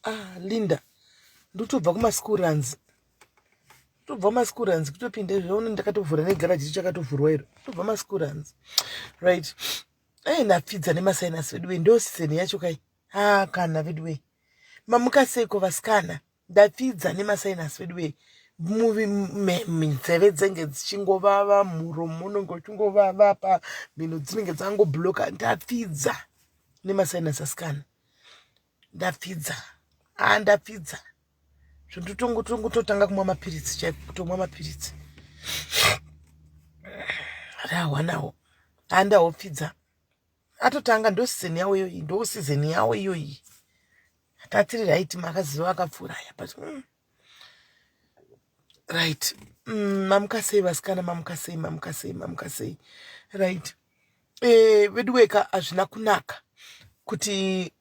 Ah, Linda, ndotobva kumaschool runs. Tobva kumaschool runs kutopinda izvo une ndakatovhura negarage richakatovhurwa iro. Tobva maschool runs. Right. Eh, ndapfidza nemasinus veduwe ndo season yacho kai. Ah, kana veduwe. Mamuka seiko vasikana? Ndapfidza nemasinus veduwe. Muvi nzeve dzenge dzichingovava, muromo unenge uchingovava pa mhino dzinenge dzangobloka. Ndapfidza nemasinus asikana. Ndapfidza. Ah, ndapfidza. Zvototongotongototanga kumwa mapiritsi chaiko kutomwa mapiritsi. Rahwanawo. Handahopfidza. Atotanga ndo season yawo iyoyi, ndo season yawo iyoyi. Tatiri right makaziva akapfuura aya but Right. Mamuka sei vasikana, mamuka sei, mamuka sei, mamuka sei. Right. Eh, veduweka hazvina kunaka kuti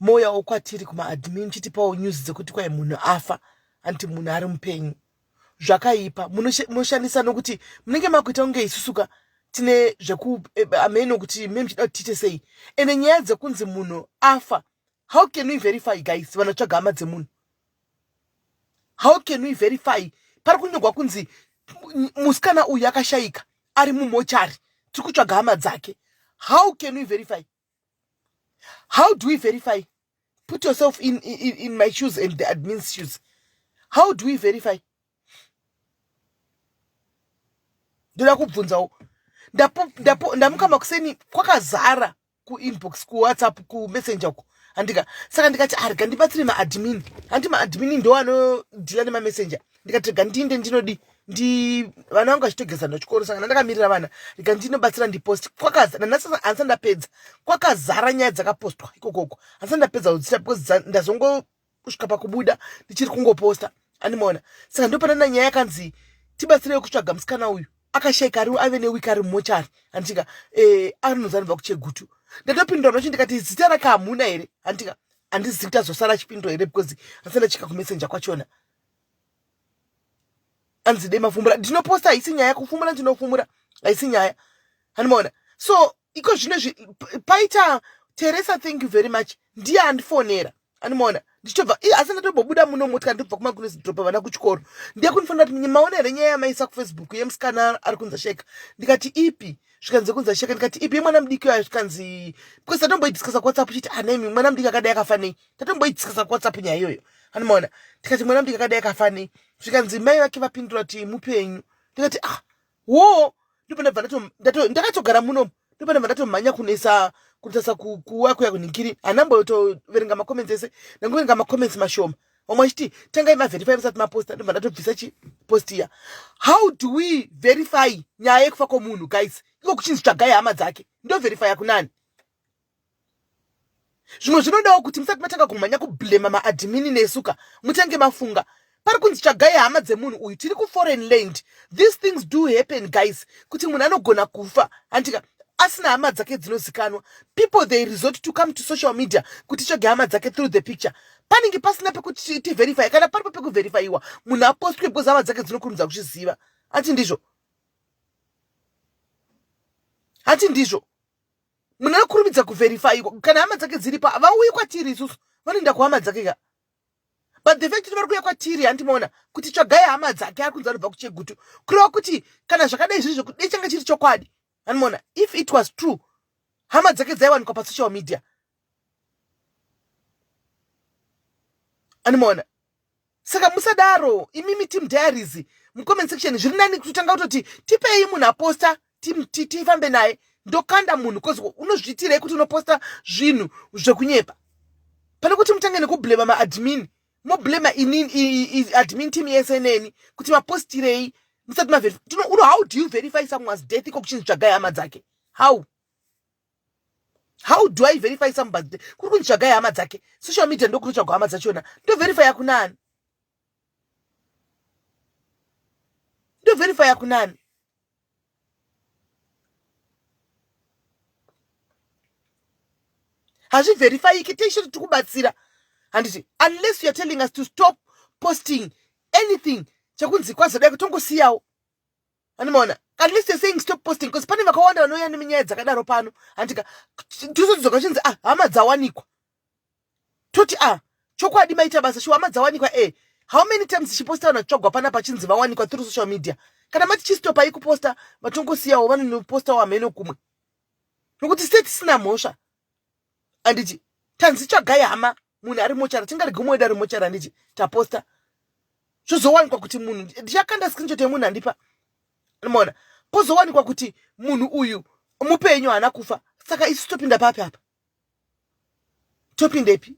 mouyawo kwatiri kumaadmin chitipawo news dzekuti kwai munhu afa anti munhu ari mupenyu zvakaipa munoshandisa nokuti munenge makuita kunge isusuka tine zveku eh, ameno kuti mune muchida kuti tiite sei ende nyaya dzekunzi munhu afa how can we verify guys vanotsvaga hama dzemunhu how can we verify pari kunyorwa kunzi musikana uyu akashaika ari mumochari tiri kutsvaga hama dzake how can we verify how do we verify put yourself in my shoes and the admin's shoes how do we verify ndoda kubvunzawo ndamuka makuseni kwakazara kuinbox kuwhatsapp kumessenger uko handika saka ndikati arga ah, ndibatsire maadmin hanti maadmin ndo anodhila nemamessenger ndikati rega ndiinde ndinodi ndi vana vangu vachitogeza ndochikoro saka ndandakamirira vana rega ndinobatsira ndipost kwakazara nanhasi handisa ndapedza kwakazara nyaya dzakapostwa ikokoko handisa ndapedza kudzita because ndazongosvika pakubuda ndichiri kungoposta andimaona saka ndopanana nyaya yakanzi tibatsirei kutsvaga musikana uyu akashaika ari ave newiki ari mumochari handitika eh, anonzi anobva kuchegutu ndatopindura nochi ndikati zita rake hamuna here handitika handizivi kuti azosara achipindura here because handisati ndachika kumessenger kwachona anzi dei mafumura ndinoposta haisi nyaya kufumura ndinofumura haisi nyaya handimaona so iko zvino izvi paita teresa thank you very much ndiye andifonera andimaona ndichitobva asi ndatombobuda muno motika ndobva kumagunes dropa vana kuchikoro ndiye kundifonera kuti maona here nyaya yamaisa kufacebook yemusikana ari kunza sheka ndikati ipi zvikanzi kunza sheka ndikati ipi yemwana mudiki wayo zvikanzi because tatomboidiscussa kuwhatsapp chiti anemi ah, mwana mudiki akadai akafanei tatomboidiscussa kuwhatsapp nyaya iyoyo andimaona tikati mwana mudiki akadai akafanei zvikanzi mai vake vapindura kuti mupenyu ndikati ah woo ndobva ndabva ndakatogara muno ndobva ndabva ndatomhanya kunesa kutarisa kuwa kuya kunhingiri handambotoverenga macomments ese ndangoverenga macomments mashoma vamwe vachiti tangai maverify musati maposta ndobva ndatobvisa chi post iya how do we verify nyaya yekufa kwomunhu guys iko kuchinzi tsvagai hama dzake ndoverifya kunani Zvimwe zvinodawo kuti musati matanga kumhanya kublema maadmin nesuka mutange mafunga. Pari kunzi tsvagai hama dzemunhu uyu tiri kuforeign land. These things do happen guys kuti munhu anogona kufa handika asina hama dzake dzinozikanwa. People they resort to come to social media kuti tsvage hama dzake through the picture. Panenge pasina pekuti tiverify kana paripo pekuverifyiwa munhu apostwe because hama dzake dzinokurumidza kuzviziva. Hanti ndizvo? Hanti ndizvo? Munhu anokurumidza kuverify kana hama dzake dziripo havauyi kwatiri isusu vanoenda kuhama dzake ka but the fact kuti vari kuuya kwatiri handimaona kuti tsvagai hama dzake ari kunzi anobva kuchegutu kureva kuti kana zvakadai zviri zvekuti dei changa chiri chokwadi handimaona if it was true hama dzake dzaiwanikwa pasocial media handimaona Saka musadaro imimi team diaries mucomment section zviri nani kutotanga kutoti tipei munhu aposta tifambe naye ndokanda munhu cause unozviitirei kuti unoposta zvinhu zvekunyepa pane kuti mutange nekublema maadmin moblema inini admin team yese neni kuti mapostirei musati maverify uno how do you verify someone's death iko kuchinzi tsvagai hama dzake how How do I verify somebody? Kuri kunzvagai hama dzake. Social media ndokunotsvagwa hama dzachona. Ndoverify kunani? Ndoverify kunani? Hazviverifyiki teshe tiri kubatsira. Handiti unless you are telling us to stop posting anything chekunzi kwazodai kutongosiyawo. Animaona? At least you're saying stop posting because pane vakawanda vanouya nenyaya dzakadaro pano. Handika tozodzoka chinzi ah hama dzawanikwa. Toti ah Chokwadi maita basa shuwa, hama dzawanikwa. How many times tichiposta vanhu vachitsvagwa pana pachinzi vawanikwa through social media? Kana mati chistopai kuposta, vatongosiyawo vanonopostawo hameno kumwe, nokuti site tisina mhosva, handiti? Tanzi tsvagai hama, munhu ari mochari, tingarege umwe wedu ari mochari, handiti? Taposta, zvozowanikwa kuti munhu, ndichakanda screenshot yemunhu andipa, maona, pozowanikwa kuti munhu uyu mupenyu, haana kufa. Saka isu topinda papi apa? Topindepi?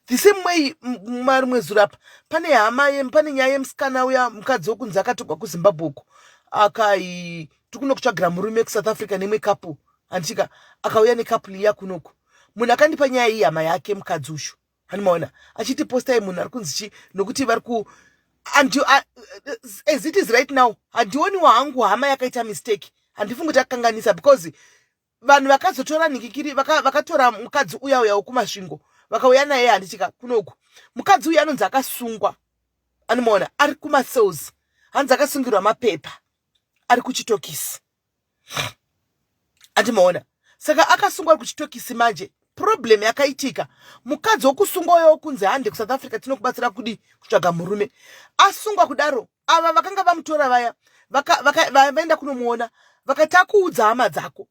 The same way, marimwe zuro apa pane hama, pane nyaya yemusikana uya, mukadzi wokunzi akatogwa kuZimbabwe uko, akai tikuno kutsvagira murume kuSouth Africa nemwe couple, handitika? Akauya necouple iya kunoku. Munhu akandipa nyaya iyi hama yake mukadzi uyu, hanimaona, achiti postai munhu ari kunzi chi, nokuti vari ku and as it is right now, handioniwo hangu hama yakaita mistake. Handifungi kuti akakanganisa, because vanhu vakazotora nhikikiri, vakatora mukadzi uya uya wekuMasvingo, vakauya naye, handitika, kunoku. Mukadzi uyu anonzi akasungwa, anomaona, ari kumacells, hanzi akasungirwa mapepa, ari kuchitokisi, andimaona. Saka akasungwa ari kuchitokisi. Manje problem yakaitika, mukadzi wokusungwa uyo wokunzi hande kuSouth Africa tinokubatsira kudi kutsvaga murume, asungwa kudaro, ava vakanga vamutora vaya vaenda kunomuona, vakati akuudza hama dzako,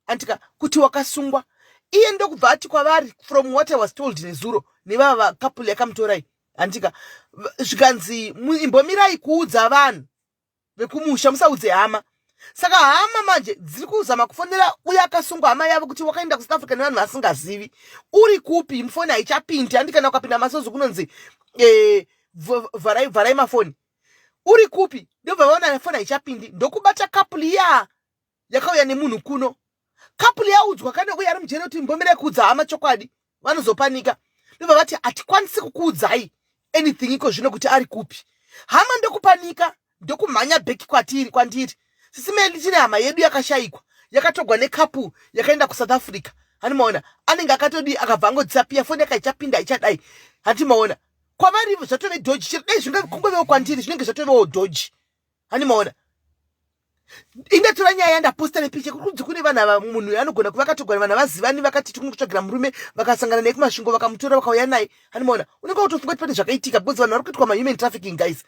antika, kuti wakasungwa. Iye ndokubva ati kwavari, from what I was told nezuro nevava couple yakamutorai, handika, zvikanzi imbomirai kuudza vanhu vekumusha, musaudze hama. Saka hama manje dziri kuzama kufonera uye akasungwa, hama yavo, kuti wakaenda kuSouth Africa nevanhu vasingazivi, uri kupi? Mufoni haichapindi, handi? Kana ukapinda masozi kunonzi vharai, vharai mafoni. Uri kupi? Ndobva vaona foni haichapindi, ndokubata couple iya yakauya nemunhu kuno. Couple yaudzwa kane uye ari mujere kuti mbomirai kuudza hama chokwadi, vanozopanika. Ndobva vati hatikwanisi kukuudzai anything iko zvino kuti ari kupi. Hama ndokupanika, ndokumhanya back kwatiri, kwandiri, "Sisi Meli, tine hama yedu yakashayikwa, yakatogwa necouple yakaenda kuSouth Africa." Handimaona, anenge akatodi, akabva angodisappear, foni yake ichapinda ichadai, handimaona. Kwavari zvatove dodgy. Chero dai zvingakungovewo kwandiri, zvinenge zvatovewo dodgy, handimaona. Indatora nyaya, yandaposta nepicha, kuri kunzi kune vanhu ava, munhu anogona kuva akatogwa nevanhu avazivani, vakati tiri kutsvagira murume, vakasangana naye kuMasvingo, vakamutora, vakauya naye, handimaona. Unenge utofunga kuti pane zvakaitika, because vanhu vari kuitwa mahuman trafficking, guys,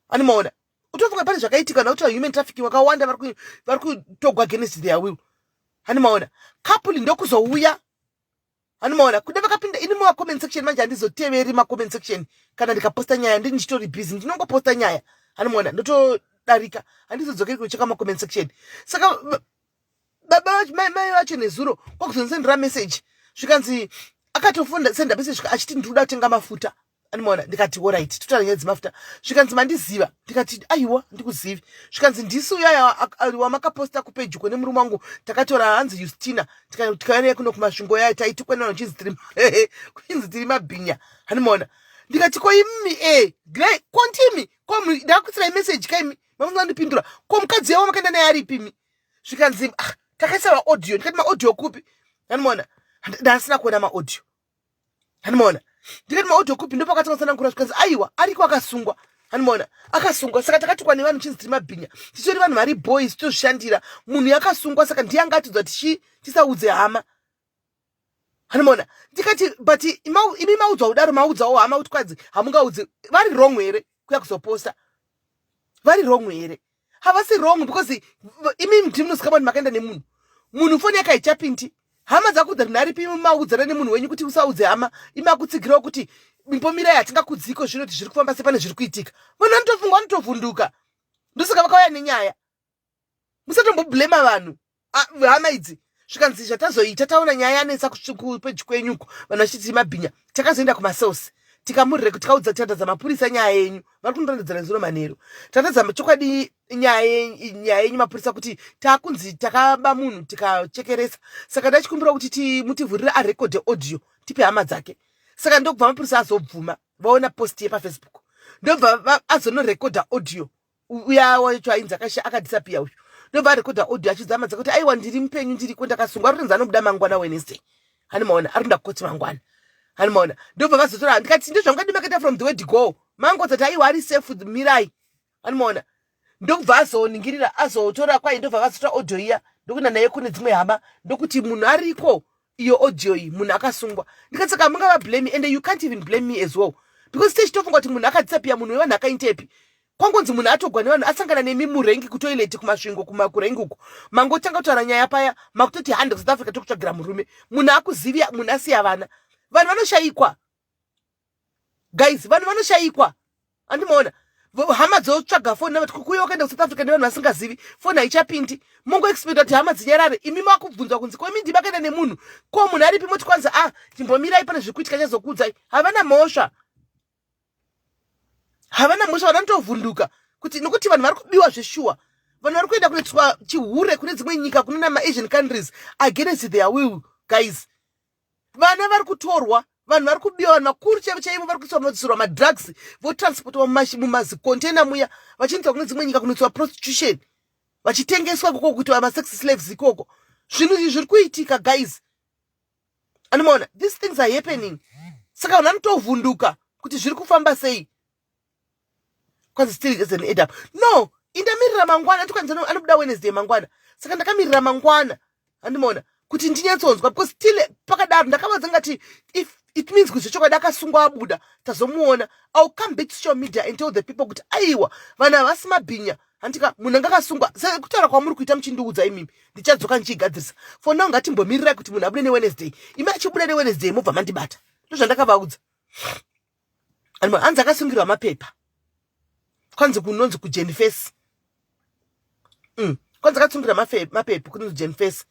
handimaona. Utofunga pane zvakaitika, nakuti human trafficking vakawanda vari kutogwa against their will, handimaona. Couple ndokuzouya, handimaona, kuda vakapinda ini mumacomment section. Manje handizoteveri macomment section. Kana ndikaposta nyaya, ndini ndichitori busy, ndinongoposta nyaya, handimaona, ndotodarika, handizodzokeri kunocheka macomment section. Saka baba mai vacho nezuro kwakuzondisendera message, zvikanzi akatofunda senda message achiti ndiri kuda kutenga mafuta, andimaona. Ndikati alright, totaura nyaya dzemafuta. Zvikanzi mandiziva? Ndikati aiwa, ndikuzivi. Zvikanzi ndisi uyaya wamakaposta kupage kune murume wangu, takatora, hanzi Justina, tikauya naye kuno kuMasvingo, yaya taitukwa nevanhu kuchinzi tiri mabhinya, handimaona. Ndikati ko imi grey kontimi ko ndakutsirai message kaimi mamunandipindura, ko mukadzi yavo makaenda naye aripimi? Zvikanzi ah, takaisa maaudio. Ndikati maaudio kupi? Handimaona, ndasina kuona maaudio, handimaona. Ndikati maaudio kupi? Ndopakatanga tsanangura, zvikanzi aiwa, ariko, akasungwa, handimaona, akasungwa. Saka takatukwa nevanhu chinzi tiri mabhinya, tichitori vanhu vari boys, tozvishandira. Munhu yakasungwa, saka ndiye anga atiudza tichi tisaudze hama, handimaona. Ndikati but imi maudzwa kudaro, maudzawo hama kuti kwadzi hamungaudzi, vari wrong here kuya kuzoposta? Vari wrong here? Havasi wrong, because imi ndimi munosika vanhu makaenda nemunhu. Munhu foni yake haichapindi, hama dzakuudza kuti nharipi, imi maudzana nemunhu wenyu kuti usaudze hama. Imi akutsigirawo kuti mimbomirai, hatingakudziko zvino kuti zviri kufamba sepane zviri kuitika. Vanhu vanotofunga, vanotovhunduka, ndosaka vakauya nenyaya. Musatomboblema vanhu, hama idzi. Zvikanzi zvatazoita, taona nyaya yanetsa kupage kwenyuko, vanhu vachiti mabhinya, takazoenda kumacells, tikamurire, tikaudza, tikatadza mapurisa nyaya yenyu. Vari kundorondedzera zuro manheru, tatadza chokwadi nyaya yenyu mapurisa, kuti taakunzi takaba munhu, tikachekeresa. Saka ndachikumbira kuti mutivhurire arekodhe audio, tipe hama dzake. Saka ndokubva mapurisa azobvuma, vaona post yepaFacebook, ndobva azonorekodha audio. Uya wacho ainzi akadisappear uyu, ndobva arekodha audio achiudza hama dzake kuti aiwa, ndiri mupenyu, ndiriko, ndakasungwa. Ari kutonzi anobuda mangwana Wednesday, hanimaona, ari kuenda kukoti mangwana, hanimaona. Ndobva vazotora. Ndikati ndezvangadi makaita from the word go, mangodzati aiwa, ari safe, mirai, hanimaona. Ndokubva azoningirira, azotora kwai, ndobva vazotora audio iya. Ndokuenda naye kune dzimwe hama, ndokuti munhu ariko, iyo audio iyi, munhu akasungwa. Ndikati saka mungava blame, and you can't even blame me as well, because techitofunga kuti munhu akadisappear, munhu wevanhu akaintepi? Kwangonzi munhu atogwa nevanhu, asangana nemi murengi, kutoilet, kuMasvingo, kumakurengi uko. Mangotanga kutaura nyaya paya, makutoti hande kuSouth Africa, tokutsvagira murume. Munhu akuzivi, munhu asiya vana. Vanhu vanoshayikwa, guys, vanhu vanoshayikwa. Andimaona hama dzotsvaga foni navati kukuya wakaenda kuSouth Africa nevanhu vasingazivi, foni haichapindi. Mongoexpecta kuti hama dzinyarare. Imi makubvunzwa kunzi, ko imi ndimi akaenda nemunhu, ko munhu aripi? Moti kwanza, a ah, chimbomirai, pane zviri kuitika, chazokuudzai. Havana mhosva, havana mhosva. Vanotovhunduka kuti nokuti vanhu vari kubiwa zveshuwa. Vanhu vari kuenda kunoitwa chihure kune dzimwe nyika, kune namaAsian countries, against their will, guys. Vana vari kutorwa, vanhu vari kubiwa, vanhu vakuru chaivo chaivo vari kuiswa maisirwa madrugs, votransportwa mumazicontainer muya, vachiendeswa kune dzimwe nyika kunoiswa prostitution, vachitengeswa ikoko, kuitwa masex slaves ikoko. Zvinhu izvi zviri kuitika, guys. Anomaona, these things are happening. Saka vanhu vanotovhunduka kuti zviri kufamba sei. Kwanzi still as an add up. No, indamirira mangwana. Andikwanzi anobuda Wednesday, mangwana. Saka ndakamirira mangwana, handimaona, kuti ndinyatsonzwa, because still pakadaro ndakavadza ngati if it means kuti zvechokwadi akasungwa, abuda, tazomuona, I'll come back to social media and tell the people kuti aiwa, vanhu havasi mabhinya, handika? Munhu anga akasungwa sekutaura kwamuri kuita muchindiudza imimi. Ndichadzoka ndichigadzirisa. For now ngatimbomirirai kuti munhu abude neWednesday. Imi achibuda neWednesday, mobva mandibata. Ndozvandakavaudza. Hanzi akasungirwa mapepa, kwanzi kunonzi kuJenfes. Kwanzi akasungira mapepa kunonzi Jenfes,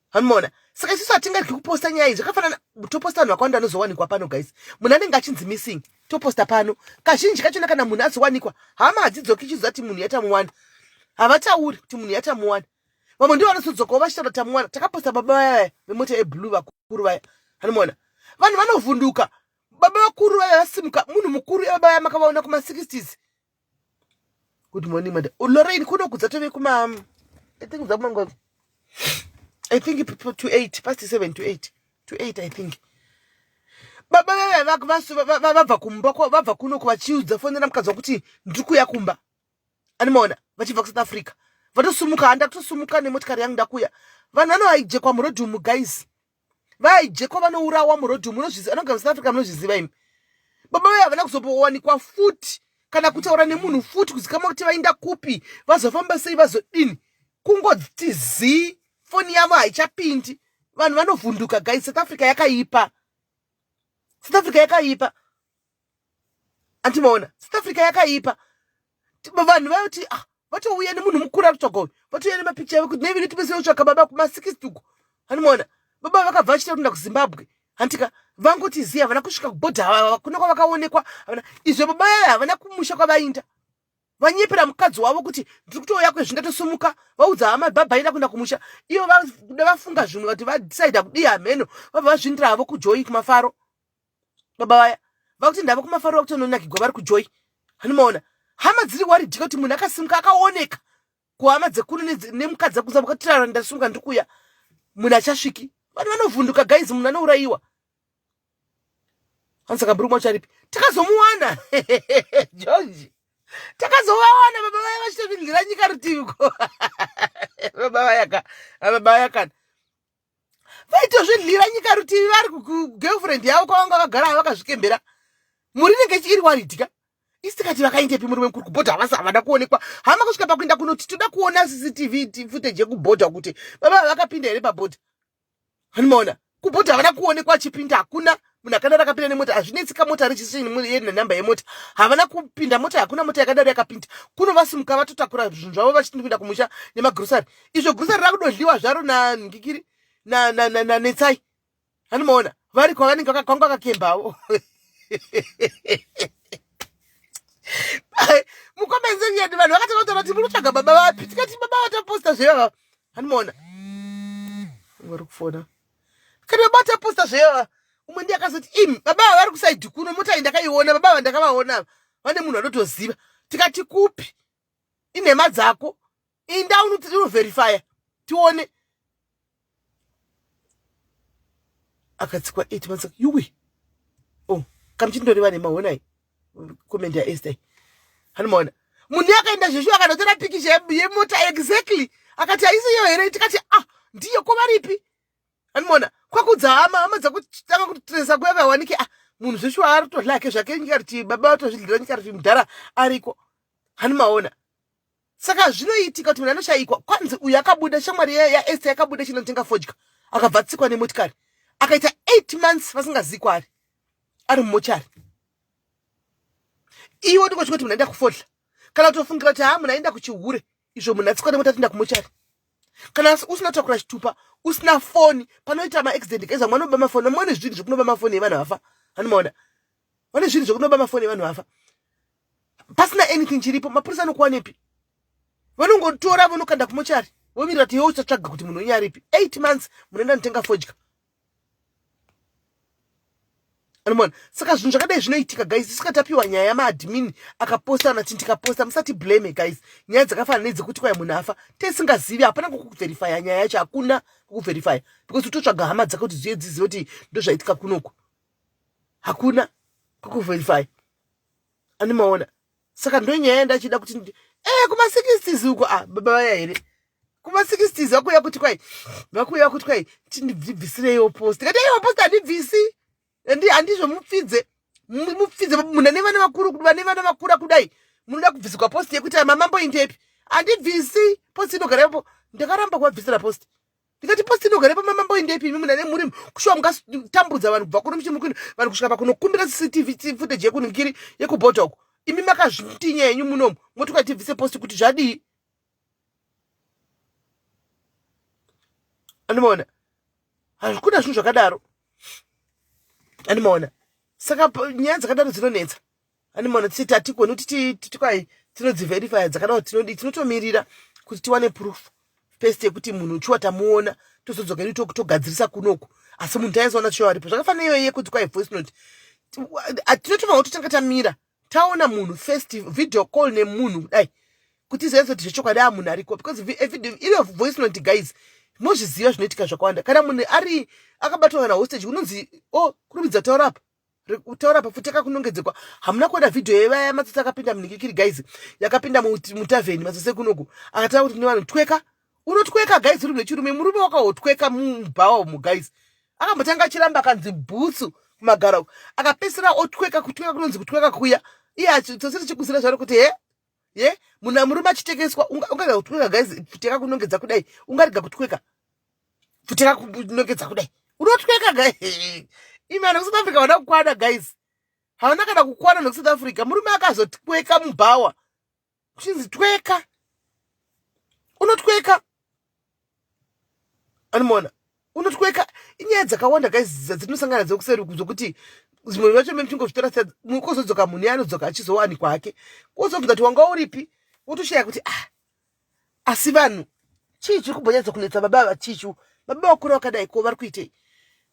hamuona? Saka isusu hatingadyi kuposta nyaya idzi. Zvakafanana toposta vanhu vakawanda vanozowanikwa pano, guys. Munhu anenge achinzi missing, toposta pano. Kazhinji kachona kana munhu azowanikwa, hama hadzidzoki chiziva kuti munhu yatamuwana. Havatauri kuti munhu yatamuwana. Vamwe ndivo vanozodzokawo vachitaura tamuwana, takaposta baba vaya vemota yeblue, vakuru vaya, hanomuona? Vanhu vanovhunduka. Baba vakuru vaya vasimuka, munhu mukuru, baba vaya makavaona kuma60s. Good morning, madam Lorraine. Kunokudza tove kuma, I think dzakumango, I think to 8, past 7 to 8, to 8, I think. Baba vaya vabva kumba, vabva kunoku, vachiudza fonera mukadzi wakuti ndiri kuuya kumba, animaona? Vachibva kuSouth Africa, vatosumuka, handa kutosumuka nemotikari yangu, ndakuya. Vanhu vanohijackwa murodhi umu, guys. Vahijackwa, vanourawa murodhi umu. Unozviziva, anogara muSouth Africa, munozviziva imi. Baba vaya havana kuzowanikwa futi, kana kutaura nemunhu futi, kuzikamwa kuti vaenda kupi, vazofamba sei, vazodini. Kungoti zii, foni yavo haichapindi. Vanhu vanovhunduka, guys. South Africa yakaipa, South Africa yakaipa, andimaona? South Africa yakaipa. Vanhu vayoti, ah, vatouya nemunhu mukuru ari kutsvaga uyu, vatouya nemapicha avo kuti neviri tipese kutsvaga baba kuma60 uko, handimaona? Baba vakabva vachita kuenda kuZimbabwe, handika? Vangoti ziya, havana kusvika kubhodha kuna kwavakaonekwa. Havana izvo, baba yaya havana kumusha kwavainda. Vanyepera mukadzi wavo kuti ndiri kutouya kwezvindatosumuka. Vaudza hama bhabha ida kuenda kumusha. Ivo vakuda vafunga zvimwe, kuti vadecida kudii hameno. Vabva vazvindira havo kuJoy, kumafaro. Baba vaya vakuti ndava kumafaro, vakutononakigwa vari kuJoy, hanimaona? Hama dziri waridhika kuti munhu akasimuka, akaoneka kuhama dzekuru nemukadzi akuza vakatirara, ndasimuka, ndiri kuuya, munhu achasviki. Vanhu vanovhunduka, guys. Munhu anourayiwa. Saka murume wacho aripi? Takazomuwana, George, takazovawana baba vaya vachitozvidlira nyika rutivi ko. Baba vayaka, baba vaya kana vaitozvidlira nyika rutivi vari kugirlfriend yavo kwavanga vagara, vakazvikembera. Mhuri inenge iri waridya isi. Tikati vakaendepi murume mukuru? Kubhodha havasi, havana kuonekwa. Hama kusvika pakuenda kunoti toda kuona CCTV footage yekubhodha kuti baba vakapinda here pabhodha, hanimaona? Kubhodha havana kuonekwa achipinda. Hakuna munhu akadaro akapinda nemota. Hazvinetsika, mota registration yenhamba yemota, havana kupinda mota. Hakuna mota yakadaro yakapinda kuno. Vasimuka, vatotakura zvinhu zvavo, vachiti kuenda kumusha nemagrosari. Izvo grosari rakudodliwa zvaro nangikiri nanetsai, hanimaona? Vari kwavanenge kwanga vakakembavo mukomenzeni. Vanhu vakatanga kutaura kuti muri kutsvaga baba vapi? Tikati baba vataposta zvevava, hanimaona? Vari kufona. Kana baba vataposta zvevava, umwe ndiye akazoti, imi baba ava vari kusaidhi kuno, mota iyi ndakaiona, baba ava ndakavaona, vane munhu anotoziva. Tikati kupi? Inhema dzako, inda unoverifya tione. Akatsikwa 8 months, yuwi. Oh, kamuchindoreva nhema. Honai comment yaEsther, hanimaona? Munhu akaenda zveshu, akanotora pikicha yemota exactly. Akati haisi iyo here? Tikati ah, ndiyo, ko varipi? Animoona kwakudza hama, hama dzakutanga kutresa kuya vawanike. Ah, munhu zveshuwa ari kutodla hake zvake, nyika riti baba vatozvidlira, nyika riti mudhara ariko. Hanimaona. Saka zvinoitika kuti munhu anoshayikwa. Kwanzi uyu akabuda, shamwari yaEsther yakabuda chinotenga fodya, akabva atsikwa nemotikari, akaita 8 months vasingazivi kwaari, ari mumochari. Iwe ndiko chikuti munhu aenda kufodla, kana kutofungira kuti haa, munhu aenda kuchihure, izvo munhu atsikwa nemota atoenda kumochari. Kana usina kutakura chitupa, usina foni, panoita maaccident guys, vamwe vanoba mafoni, vamwe vane zvinhu zvekunoba mafoni evanhu vafa. Anomaona vane zvinhu zvekunoba mafoni evanhu vafa pasina anything chiripo. Mapurisa anokuwanepi? Vanongotora vonokanda kumochari, vomirira kuti iwe uchatsvaga kuti munhu wenyu aripi. 8 months munoenda notenga fodya. Anomaona. Saka zvinhu zvakadai zvinoitika guys. Isika tapiwa nyaya yamaadmin akaposta ana tini tikaposta, musati blame guys. Nyaya dzakafanana nedzekuti kwai munhu afa tesingazivi, hapana kukuverifya nyaya yacho, hakuna kukuverifya because utotsvaga hama dzake kuti dziye dzizive kuti ndozvaitika kunoku, hakuna kukuverifya. Animaona. Saka ndo nyaya yandachida kuti kuma-60s uko, ah, baba vaya here kuma-60s vakuuya kuti kwai, vakuuya kuti kwai tindibvisireiwo post. Tikati aiwa, post handibvisi, handizvo, mupfidze, mupfidze. Munhu ane vana vakuru, vane vana vakura kudai, munoda kubvisigwa post yekuti mamamboindepi? Handibvisi post, inogara ipapo. Ndakaramba kuvabvisira post, ndikati post inogara ipapo, mamamboindepi imi? Munhu ane muri kushuwa mungatambudza vanhu kubva kuno muchimukini vanhu kusvika pakunokumbira CCTV footage yekuningiri yekubhodha uko, imi makazvitinya henyu munomu, moti kwatibvise post kuti zvadii? Andimaona, hazvikuna zvinhu zvakadaro. Andimaona. Saka nyaya dzakadaro dzinonetsa. Andimaona. Titi hatigoni kuti tikwai tinodziverifya dzakadaro, tinodi tinotomirira kuti tiwane proof first yekuti munhu uchiwa tamuona, tozodzoka edu togadzirisa kunoku. Asi munhu taizoona chiwa aripo, zvakafanana iyoyo yekuti kwai voice note, tinotofanira kuti tanga tamira taona munhu first, video call nemunhu kudai, kuti izoenza kuti zvechokwadi a munhu ariko, because iriyo voice note guys, mozviziva zvinoitika zvakawanda. Kana munhu ari akabatwa kana hostage, unonzi o oh, kurumidza taura apa, kutaura apa futi yakakunongedzekwa. Hamuna kuona vhidhiyo yevaya matsotsi akapinda munhingikiri guys, yakapinda mutavheni, matsotsi ekunoku, akataura kuti nevanhu tweka, unotweka guys, uri wechirume, murume wakahotweka mubhawa umu guys. Akambotanga achiramba, akanzi bhutsu kumagara uku, akapesera otweka. Kutweka kunonzi kutweka kuya, iye tsotsi richikuzira zvaro kuti he ye munhu murume achitekeswa, ungarega kutweka guys? Pfuti yakakunongedza kudai, ungarega kutweka? Pfuti yakakunongedza kudai, unotweka guys. Imi vanhu kuSouth Africa vana kukwana guys, havana kana kukwana nekuSouth Africa. Murume akazotweka mubhawa, kuchinzi tweka, unotweka. Anomaona, unotweka. Inyaya dzakawanda guys dzatinosangana dzekuseri dzokuti zvimwe zvacho mene tingozvitora, kozodzoka munhu yaanodzoka achizowanikwa hake, kozobvunza kuti wanga uripi, wotoshaya kuti ah, asi vanhu chii chiri kumbonyatsa kunetsa baba ava? Chichu baba vakura vakadai, ko vari kuitei?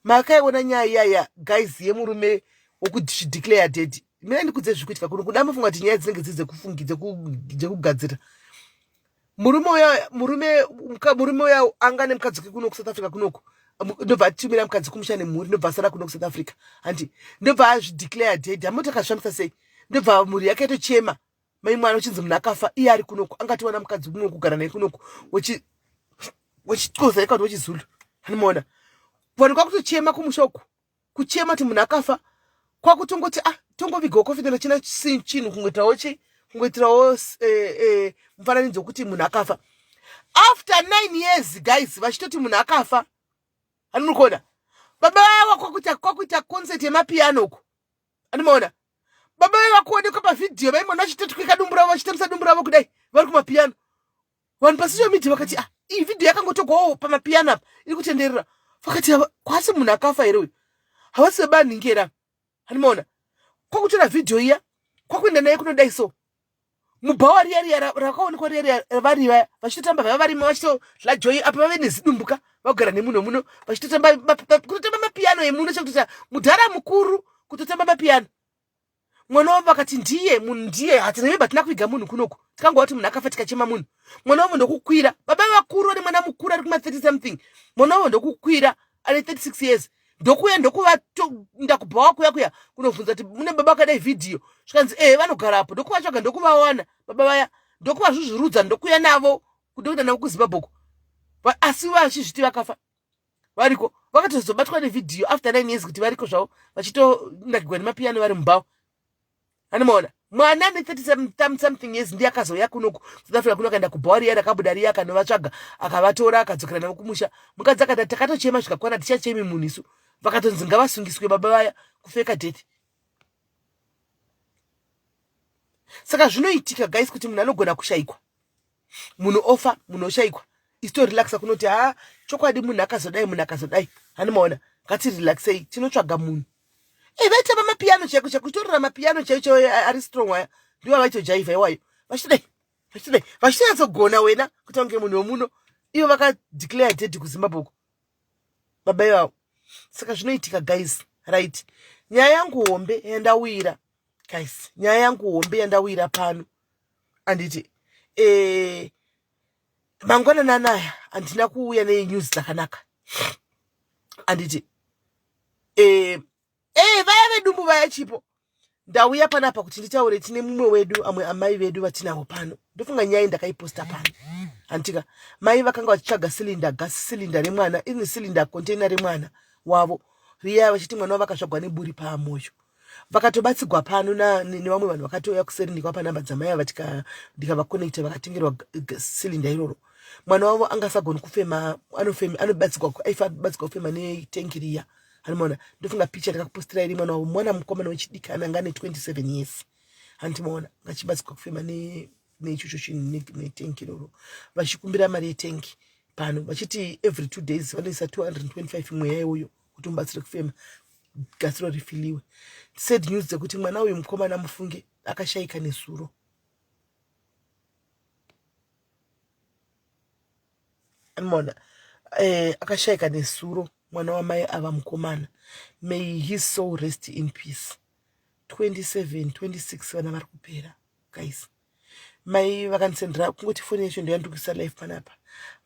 Makaiona nyaya iyaya guys yemurume wokudeclare dead? Mina ndikudze zviri kuitika kuno. Kuda mufunga kuti nyaya dzinenge dziri dzekufungi dzekugadzira. Murume uya, murume uya anga nemukadzi wake kuno kuSouth Africa kunoku, ndobva atumira mukadzi kumusha nemhuri, ndobva asara kuno kuSouth Africa, handi? Ndobva azvideclare dead. Hamoti akazvifambisa sei? Ndobva mhuri yake yatochema, mai mwana, uchinzi munhu akafa, iye ari kunoku, angatiwana mukadzi mumwe wekugara naye kunoku wechiXhosa eka kuti wechiZulu. Anomaona, vanhu kwakutochema kumusha uku, kuchema kuti munhu akafa, kwakutongoti ah, tongovigawo coffin china chinhu, kungoitawo chi kungoitirawo mufananidzo wekuti munhu akafa. After 9 years guys, vachitoti munhu akafa. Ani kuona baba vaya kwakuita concert yemapiano uku. Animaona baba vaya vakuonekwa pavhidhiyo, vaimona vachitotwika dumbu ravo, vachitambisa dumbu ravo kudai, vari kumapiyano. Vanhu pasocial media vakati ah, iyi vhidhiyo yakangotogwawo pamapiyano apa, iri kutenderera. Vakati kwasi munhu akafa here uyu? Havasi vebanhingi here? Animaona, kwakutora vhidhiyo iya, kwakuenda naye kunodai so mubhawa riya riya rakaonekwa riya riya vari vaya vachitotamba, vaiva varimo vachitodla joy apa, vave nezidumbuka, vagara nemuno muno vachitotamba, kutotamba mapiyano emuno, chekutota mudhara mukuru kutotamba mapiyano. Mwana wavo vakati ndiye munhu, ndiye hatirememba, tina kuviga munhu kunoku, tikangova kuti munhu akafa, tikachema munhu. Mwana wavo ndokukwira, baba vakuru vane mwana mukuru ari kuma 30 something, mwana wavo ndokukwira ane 36 years, ndokuya ndokuvaenda kubhawa kuya kuya kunobvunza kuti mune baba vakadai vhidhiyo, zvikanzi ehe, vanogarapo. Ndokuvatsvaga, ndokuvawana baba vaya, ndokuvazvuzvurudza, ndokuya navo. kutokuenda navo kuzimbabwe uko asi vachizviti vakafa variko vakatozobatwa nevhidhiyo after nine years kuti variko zvavo vachitonakigwa nemapiyano vari mubhawa anomaona mwana ane 30 something years ndiye akazouya kunoku south africa kuno akaenda kubhawa riya rakabuda riya akanovatsvaga akavatora akadzokera navo kumusha mukadzi akati takatochema zvikakwana tichachemi munhu isu vakatonzi ngavasungiswe baba vaya kufeka death saka zvinoitika guys kuti munhu anogona kushaikwa munhu ofa munhu oshaikwa isu torelaxa kunoti haa chokwadi munhu akazodai munhu akazodai hani maona ngatirelaxei tinotsvaga munhu e vaitamba mapiyano chaiko chaiko kutorora mapiyano chaiyo chaiyo ari strong aya ndivo vaitojaivha iwayo vachitodai vachitodai vachitonyatsogona wena kuita kunge munhu wemuno ivo vakadeclare dead kuzimbabwe uko baba ivavo saka zvinoitika guys right nyaya yangu hombe yandawira guys nyaya yangu hombe yandawira pano anditi eh, mangwanani anaya handina kuuya nenews dzakanaka anditi eh, eh, vaya vedumbu vaya chipo ndauya panapa kuti nditaure tine mumwe wedu amwe amai vedu vatinavo pano ndofunga nyaya ndakaiposta pano handitika mai vakanga vachitsvaga cylinder gas cylinder remwana ini cylinder container remwana wavo riya vachiti mwana wavo akazvagwa neburi pamoyo vakatobatsigwa pano nevamwe vanhu vakatouya kuseri ndikavapa namba dzamai ava ndikavaconnecta vakatengerwa cylinder iroro mwana wavo angasagoni kufema anobatsigwa aifabatsigwa kufema netengi riya Handimaona ndofunga picture ndakakupositira iri mwana wavo mwana mukomana wechidiki ananga ane 27 years handimaona ngachibatsirwa kufema neichocho chinhu netengi iroro vachikumbira mari yetengi pano vachiti every two days vanoisa 225 mweya iwoyo kuti mubatsire kufema gasi ro rifiliwe sad news dzekuti mwana uyu mukomana mufunge akashaika nezuro Mona eh, akashaika nezuro mwana wamai ava mukomana may his soul rest in peace 27 26 vana vari kupera guys mai vakandisendera kungoti foni yacho ndoyandikuisa life panapa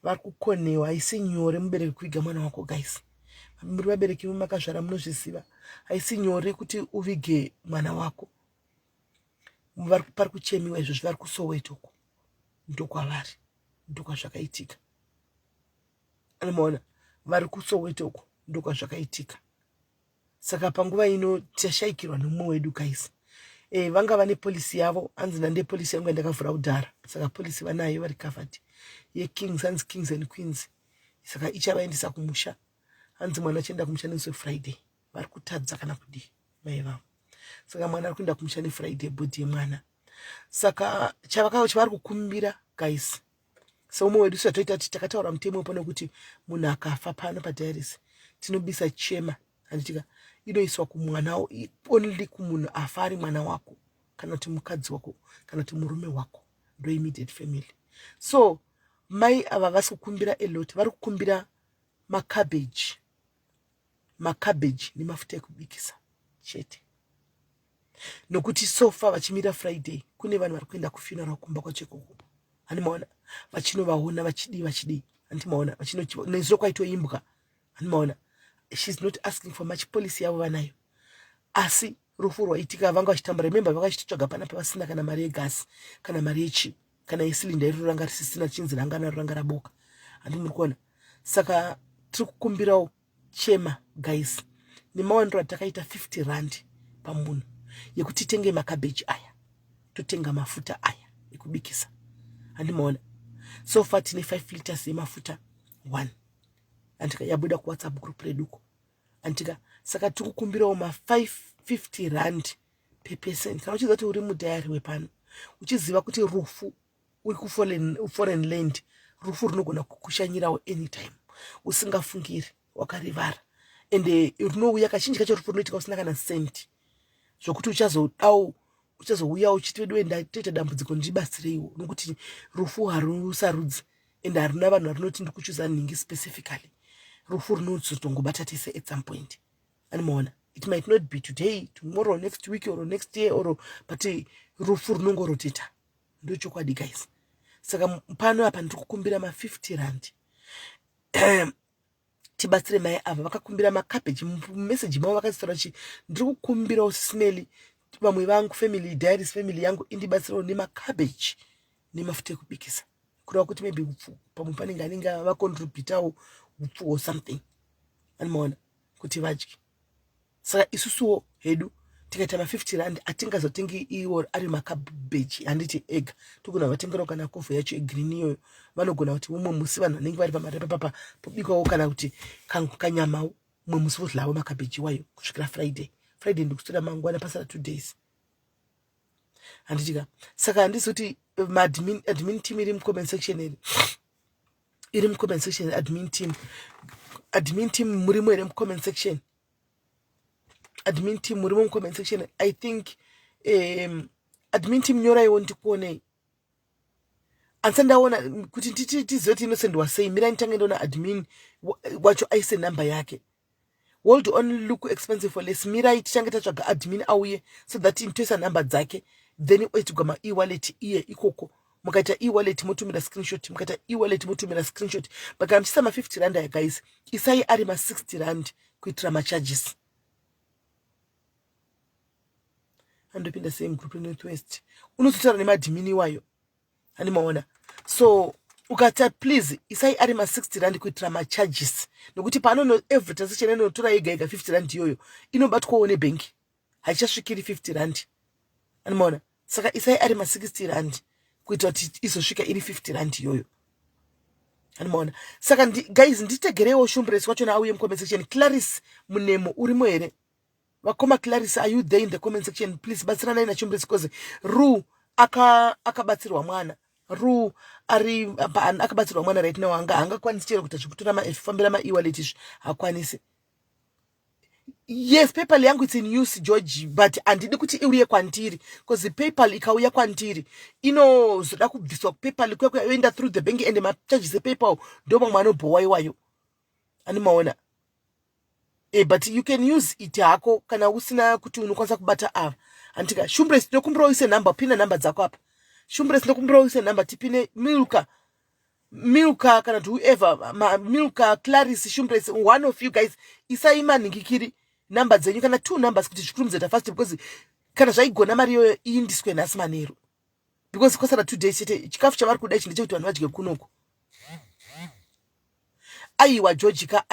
vari kukonewa haisi nyore mubereki kuviga mwana wako guys muri vabereki imi makazvara munozviziva haisi nyore kuti uvige mwana wako pari kuchemiwa izvozvi vari kusoweto uko ndokwavari ndokwazvakaitika anomaona vari kusoweto uko ndokwazvakaitika saka panguva ino tichashaikirwa nemumwe wedu guys e, vanga vane polisi yavo hanzi nande polisi yangu yandakavhura kudhara saka polisi vanayo vari covered yekings hanzi kings and queens saka ichavaendesa kumusha hanzi mwana achienda kumusha nemusi wefriday vari kutadza kana kudii mai vavo saka mwana ari kuenda kumusha nefriday bhodhi yemwana saka chavari kukumbira guys seumwe wedu sezvatoita kuti takataura mutemo pano kuti munhu akafa pano padiaris tinobisa chema handitika inoiswa kumwana only kumunhu afa ari mwana wako kana kuti mukadzi wako kana kuti murume wako ndo immediate family so mai ava vasi kukumbira alot vari kukumbira macabbage macabbage nemafuta ekubikisa chete nokuti sofa vachimira friday kune vanhu vari kuenda kufuneral kumba kwacho ikoko handi maona vachinovaona vachidii vachidii handi maona nezuro kwaitoimbwa handi maona shes not asking for much policy yavo vanayo asi rufu rwaitika vanga vachitambura remember vanga vachitotsvaga panapa vasina kana mari yegasi kana mari yechii kana yesilinda iroro ranga risisina chinzi ranga naro ranga raboka handi muri kuona saka tiri kukumbirawo chema guys nemawaniro atakaita 50 rand pamunhu yekuti titenge makabheji aya totenga mafuta aya ekubikisa handimaona so far tine 5 liters yemafuta one andika yabuda kuwhatsapp group reduko andika saka tiri kukumbirawo ma 550 rand per person kana uchiziva kuti uri mudhayari wepano uchiziva kuti rufu uri kuforeign land rufu runogona kukushanyirawo anytime usingafungiri wakarivara ende runouya kazhinji kacho rufu runoitika usina kana cent zvokuti uchazodawo uchazouya uchiti veduwe ndatoita dambudziko ndibatsireiwo nokuti rufu harusarudzi ende haruna vanhu varunoti ndikuchuza nhingi specifically rufu runozotongobata tese at some point animaona it might not be today tomorrow next week or next year or but rufu runongoroteta ndochokwadi guys saka pano apa ndiri kukumbira ma50 rand tibatsire mai ava vakakumbira macabbage mumeseji mavo vakazitaura chi ndiri kukumbirawo sismeli vamwe vangu family diaries family yangu indibatsirewo nemacabbage nemafuta ekubikisa Kureva kuti maybe upfu pamwe panenge anenge vacontributawo upfu or something, animaona kuti vadye. Saka isusuwo hedu tikaita ma50 rand atingazotengi iwo ari makabheji, handiti ega togona vatengerawo kana kovho yacho yegreen iyoyo. Vanogona kuti umwe musi vanhu vanenge vari pamari papapa pobikwawo kana kuti kanyamawo, umwe musi vodlawo makabheji iwayo kusvikira Friday. Friday ndikutora mangwana, pasara 2 days, handitika? Saka handisi kuti maadmin, admin team iri mucomment section iri, iri mucomment section. Admin team, admin team murimo here mucomment section? Admin team murimo mucomment section? I think admin team, nyoraiwo ndikuonei. Handisati ndaona kuti tizive kuti inosendwa sei. Mirai nditange ndiona admin wacho aise namba yake. World only look expensive for less. Mirai tichange tatsvaga admin auye so that toisa nhamba dzake, then oitigwa maewallet iye ikoko. Mukaita ewallet motumira screenshot, mukaita ewallet motumira screenshot. But kana muchiisa ma50 rand aya, guys, isai ari ma60 rand kuitira macharges. Andopinda same group reNorthwest, unozotaura nemaadmin iwayo, handimaona? So ukata, please isai ari ma60 rand kuitira macharges, nokuti panono every transaction inotora yega yega 50 rand iyoyo inobatwawo nebhengi, haichasvikiri 50 rand, animaona? Saka isai ari ma60 rand kuitira kuti izosvika iri 50 rand iyoyo, animaona? Saka guys, nditegereiwo Shumbres wachona auye mucomment section. Claris Munemo urimo here? Vakoma Claris, are you there in the comment section? Please batsiranai naChumbres, because Ru akabatsirwa mwana, Ru ari akabatsirwa mwana right now. Anga haangakwanisi chero kuita zvekutora fambira maewallet izvi, hakwanisi. Yes, PayPal yangu it's in use, George, but handidi kuti iuye kwandiri, because PayPal ikauya kwandiri inozoda kubviswa kuPayPal kuya kuya yoenda through the bank, and macharges ePayPal ndo mamwe anobhowa iwayo, animaona? But you can use it hako kana usina kuti unokwanisa kubata ava, handika? Shumbres, tinokumbira uise nhamba, pina nhamba dzako apa. Shumbres, tinokumbira uise nhamba, tipine. Milka, Milka kana kuti whoever, Milka, Claris, Shumbres, one of you guys, isai manhingikiri nhamba dzenyu kana two numbers kuti zvikurumidze fast, because kana zvaigona mari iyoyo iindiswe nhasi manheru, because kwasara 2 days chete. Chikafu chavari kuda ichi ndechekuti vanhu vadye kunoku. Aiwa, George ka,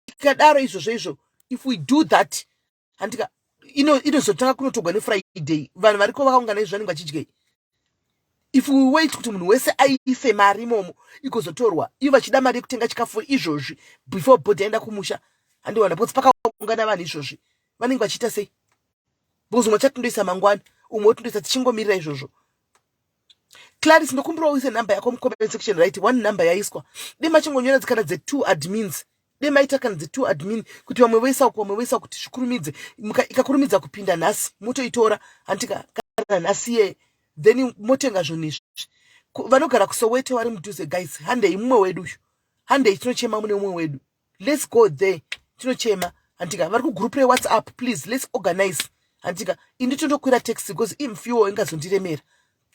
tikadaro izvozvo izvo, if we do that, handika, inozotanga kunotogwa neFriday. Vanhu variko vakaungana izvo vanenge vachidyei? If we wait kuti munhu wese aise mari imomo igozotorwa, ivo vachida mari yekutenga chikafu izvozvi before body aenda kumusha, handiwana? Because pakaungana vanhu izvozvi, vanenge vachiita sei? Because umwe chatindoisa mangwana, umwe wotindoisa, tichingomirira izvozvo. Claris, ndokumbira uise nhamba yako mucomment section. Right, one number yaiswa. Dema chingonyora kana dze2 admins, demaita kana dze2 admin kuti vamwe voisa uko, vamwe voisa, kuti zvikurumidze. Ikakurumidza kupinda nhasi, motoitora, handika? Kana nhasi ye, then motenga zvinhu izvi. Vanogara kuSoweto vari mudhuze, guys, handei. Mumwe wedu uyu, handei tinochema mune mumwe wedu. Let's go there tinochema, handika? Vari kugroup reWhatsApp, please, let's organize, handika? Indi tondokwira taxi because imfuel ingazondiremera.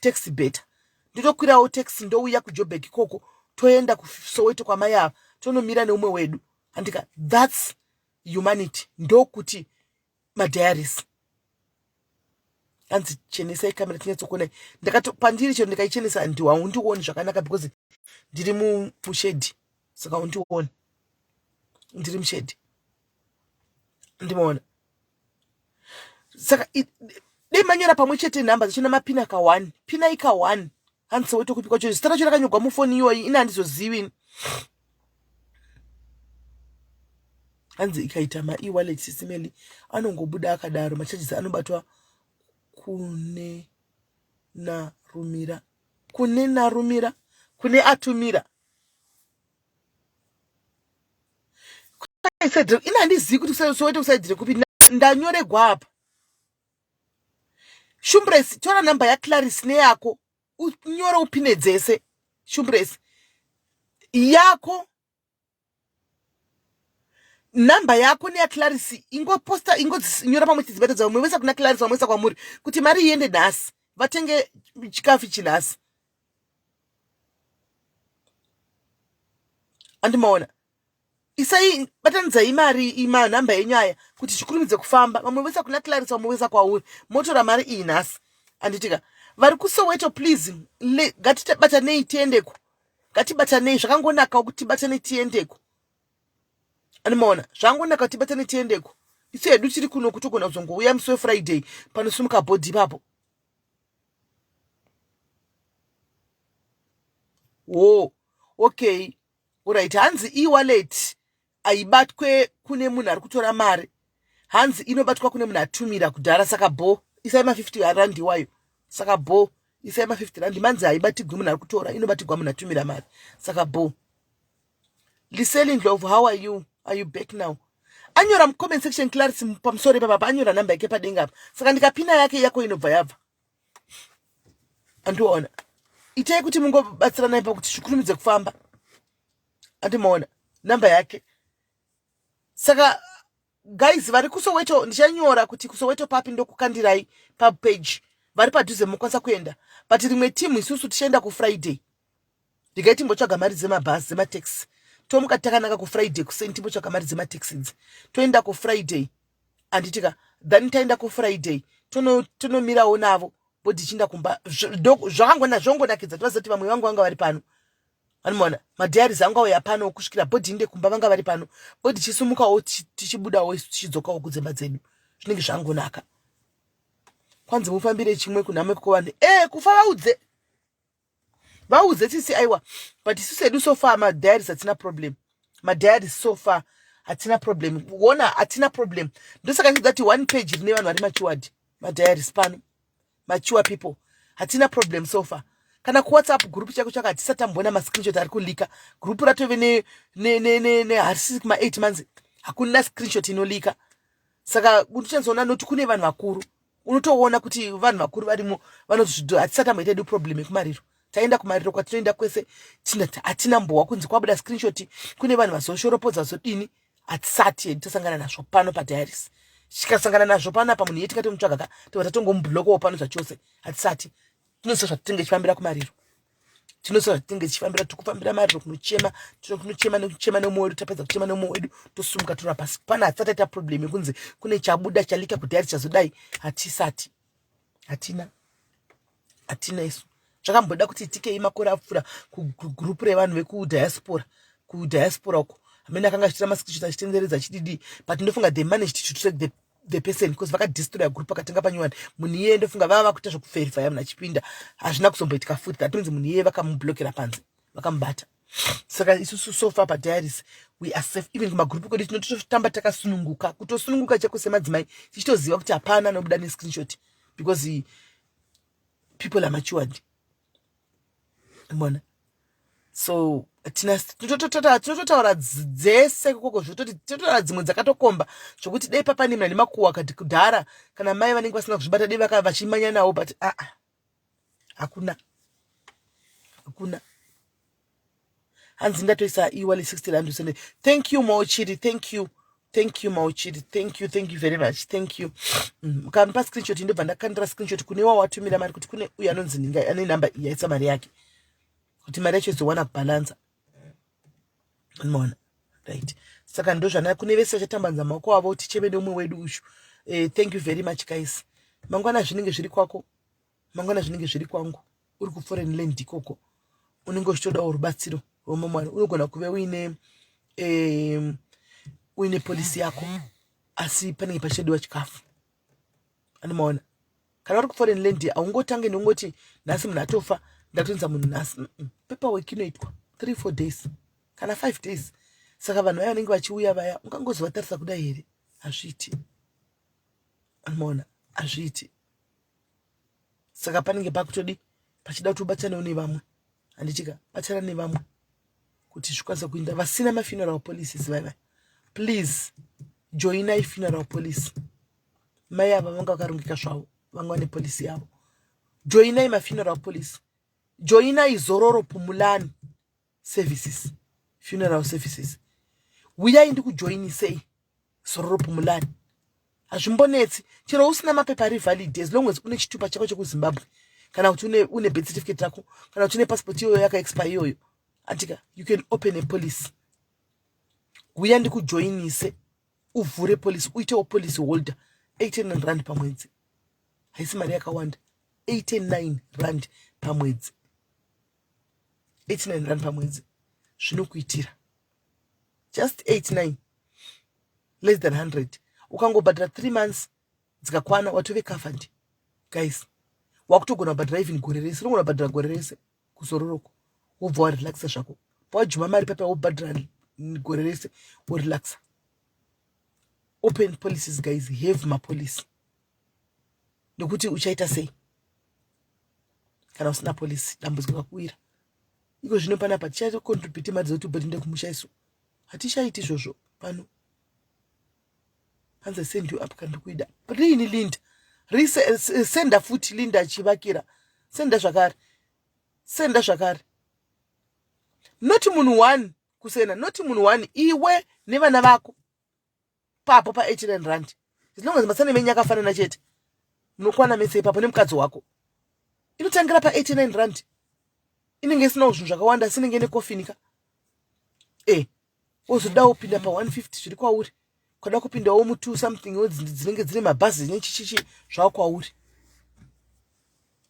Taxi better, nditokwirawo taxi, ndouya kuJoburg ikoko, toenda kuSoweto kwamai ava, tonomira neumwe wedu, handika? That's humanity. Ndokuti madiaries anzi chenesai kamera tinyatsokuonai. Ndakati pandiri chero ndikaichenesa haundioni zvakanaka because ndiri mushade, saka undioni, ndiri mushade, ndimaona? Saka dei manyora pamwe chete nhamba dzacho namapina ka1, pinai ka1. Hanzi Soweto kupi kwacho? Zita racho rakanyorwa mufoni iyoyi, ine handizozivi. Hanzi ikaita maewallet sisimeli anongobuda akadaro, macharges anobatwa kune narumira, kune narumira, kune atumira. Ine handizivi kuti Soweto kuside rekupi. Ndanyoregwa apa. Shumbres, tora nhamba yaClaris neyako, unyore, upine dzese. Shumbres, yako nhamba yako neyaClaris, ingoposta, ingodzinyora pamwe chete, dzibatadza, vamwe voisa kuna Claris, vamwe voisa kwamuri, kuti mari iende nhasi, vatenge chikafu chinhasi, andimaona? Isai, batanidzai mari, manhamba enyu aya kuti zvikurumidze kufamba. Vamwe voisa kuna Claris, vamwe voisa kwauri, motora mari iyi nhasi, anditika? Vari kuSoweto, please, ngatibatanei tiendeko. Ngatibatanei, zvakangonakawo kuti tibatane tiendeko. Animaona, zvangonaka kuti tibatane tiendeko. Isu hedu tiri kuno kutogona kuzongouya musi weFriday panosimuka bhodhi ipapo. Wo, okay. Alright, hanzi e-wallet haibatwe kune munhu ari kutora mari. Hanzi inobatwa kune munhu atumira kudhara, saka bo isai ma50 rand iwayo. Saka bo isai ma50 rand. Manzi haibatigwi munhu ari kutora, inobatigwa munhu atumira mari. Saka bo. Liseli Ndlovu, how are you? Are you back now? Anyora mucomment section Clarity pamusoro ipapa, anyora namba yake padenga apa. Saka ndikapina yake, yako inobva yabva. Andiona. Itai kuti mungobatsirana ipa kuti zvikurumidze kufamba. Andimaona namba yake. Saka guys vari kuSoweto, ndichanyora kuti kuSoweto papi, ndokukandirai papage. Vari padhuze mukwanisa kuenda, but rimwe timu isusu tichaenda kuFriday. Ndigai timbotsvaga mari dzemabhazi, dzemataxi, tomuka takanaka kuFriday kuseni, timbotsvaga mari dzemataxi idzi, toenda kuFriday, handitika? Then taenda kuFriday tonomirawo navo bhodhi ichienda kumba. Zvakangona zvongonakidza tivaziva kuti vamwe vangu vanga vari pano. Anomaona madiaries angu auya pano kusvikira bhodhi inde kumba, vanga vari pano. Bhodhi ichisumukawo, tichibudawo isu, tichidzokawo kudzimba dzedu, zvinenge zvangonaka. Kwanzi mufambire chimwe kunhamo ikoko vanhu e kufa, vaudze, vaudze tsitsi. Aiwa, but isusu hedu so far madiaries hatina problem. Madiaries so far hatina problem. Ona, hatina problem. Ndosaka ndichida kuti one page rine vanhu vari matured. Madiaries pano, mature people, hatina problem so far. Kana kuWhatsApp group chako chako, hatisati tamboona mascreenshot ari kuleaka. Group ratove neharisi kuma8 months, hakuna screenshot inoleaka. Saka uchanzoona noti kune vanhu vakuru, unotoona kuti vanhu vakuru varimo vanoti hatisati tamboita edu problem yekumariro. Taenda kumariro kwatinoenda kwese, hatina mbowa kunzi kwabuda screenshot, kune vanhu vazoshoropodza, vazodini. Hatisati hedu tasangana nazvo pano padiaries. Tikasangana nazvo panapa, munhu iye tikatomutsvaga ka, tobva tatongomublockawo pano zvachose. Hatisati. Tinoziva zvatinenge tichifambira kumariro, tinoziva zvatinenge tichifambira. Tikufambira mariro kunochema, kunochema nekuchema nemumwe wedu. Tapedza kuchema nemumwe wedu, tosumuka tora pasi pana. Hatisati taita problem yekunzi kune chabuda, chaleaka kudiary, chazodai. Hatisati, hatina, hatina isu. Zvakamboda kuti tikei makore apfuura kugroup revanhu vekudiaspora, kudiaspora uko amene akanga achitora mascreenshot achitenderedza achididi, but ndofunga they managed to track the person because vakadestroya group, akatenga panyowani. Munhu iyeye ndofunga vava vakuita zvekuverifya munhu achipinda. Hazvina kuzomboitika futi. That means munhu iyeye vakamublokera panze, vakamubata. Saka isusu so far padiaries we are safe. Even kumagroup kwedu tinototamba takasununguka, kutosununguka chako semadzimai, tichitoziva kuti hapana anobuda nescreenshot because people are matured. Mona, so tinototaura dzese ikoko, zvototi tinotaura dzimwe dzakatokomba zvokuti dei papane munhu ane makuhwa kati kudhara, kana mai vanenge vasina kuzvibata, dei vaka vachimanya nawo, but aa, hakuna, hakuna. Hanzi ndatoisa iwali 60 rand usende. Thank you, Mauchiri. Thank you, thank you, Mauchiri. Thank you, thank you very much, thank you. Mukamupa screenshot, ndobva ndakandira screenshot kune wawatumira mari, kuti kune uyu anonzi ninga ane namba iyi aisa mari yake, kuti mari yacho izowana kubhalansa. Unoona, right? Saka ndozvana kune vese vachatambanza maoko avo ticheme neumwe wedu uyu. Thank you very much, guys. Mangwana zvinenge zviri kwako, mangwana zvinenge zviri kwangu. Uri kuforeign land ikoko, unenge uchitodawo rubatsiro rwemamwana. Unogona kuve uine policy yako, asi panenge pachidodiwa chikafu. Anomaona, kana uri kuforeign land, haungotange neungoti nhasi munhu atofa, ndatonza munhu nhasi. Paperwork inoitwa 3 4 days kana 5 days. Saka vanhu vaya vanenge vachiuya vaya, ungangozovatarisa kudai here? Hazviiti. Anomaona, hazviiti. Saka panenge pakutodi pachida kuti ubatsanewo nevamwe, handitika? Batsana nevamwe kuti zvikwanisa kuinda. Vasina mafuneral policies vaya vaya, please joinai funeral policy. Mai ava vanga vakarongeka zvavo, vanga vane policy yavo. Joinai mafuneral policy, joinai Zororo Pumulani Services, funeral services. Uyai ndikujoinisei Zororo Pumulani. Hazvimbonetsi chero usina mapepa ari valid, as long as une chitupa chako chekuZimbabwe, kana kuti une birth certificate rako, kana kuti une passport iyoyo yakaexpire iyoyo, atika you can open a policy. Uya ndikujoinise, uvhure policy, uitewo policy holder. 89 rand pamwedzi, haisi mari yakawanda. 89 rand pamwedzi. 89 rand pamwedzi zvinokuitira just 89 less than 100 ukangobhadhara 3 months dzikakwana watove covered guys wakutogona kubhadhara even gore rese unogona kubhadhara gore rese kuzororoko wobva warelaxa zvako pawajuma mari papa wobhadhara gore rese worelaxa open policies guys have mapolicy nekuti uchaita sei kana usina policy dambudziko rakuwira iko zvino panapa tichacontribute mari dzekuti ubhadhinde kumusha isu hatichaiti izvozvo pano hanzi send you up kana ndikuida riini linda senda futi linda achivakira senda zvakare senda zvakare not munhu one kusena not munhu one iwe nevana vako papo pa 89 rand as long as masane menyu akafanana chete munokwana mese ipapo nemukadzi wako inotangira pa 89 rand inenge isinawo zvinhu zvakawanda asi inenge ine kofini ka e wozoda kupinda pa 150 zviri kwauri ukada kupindawo mu 2 something dzinenge dzine mabhazi nechichichi zvava kwauri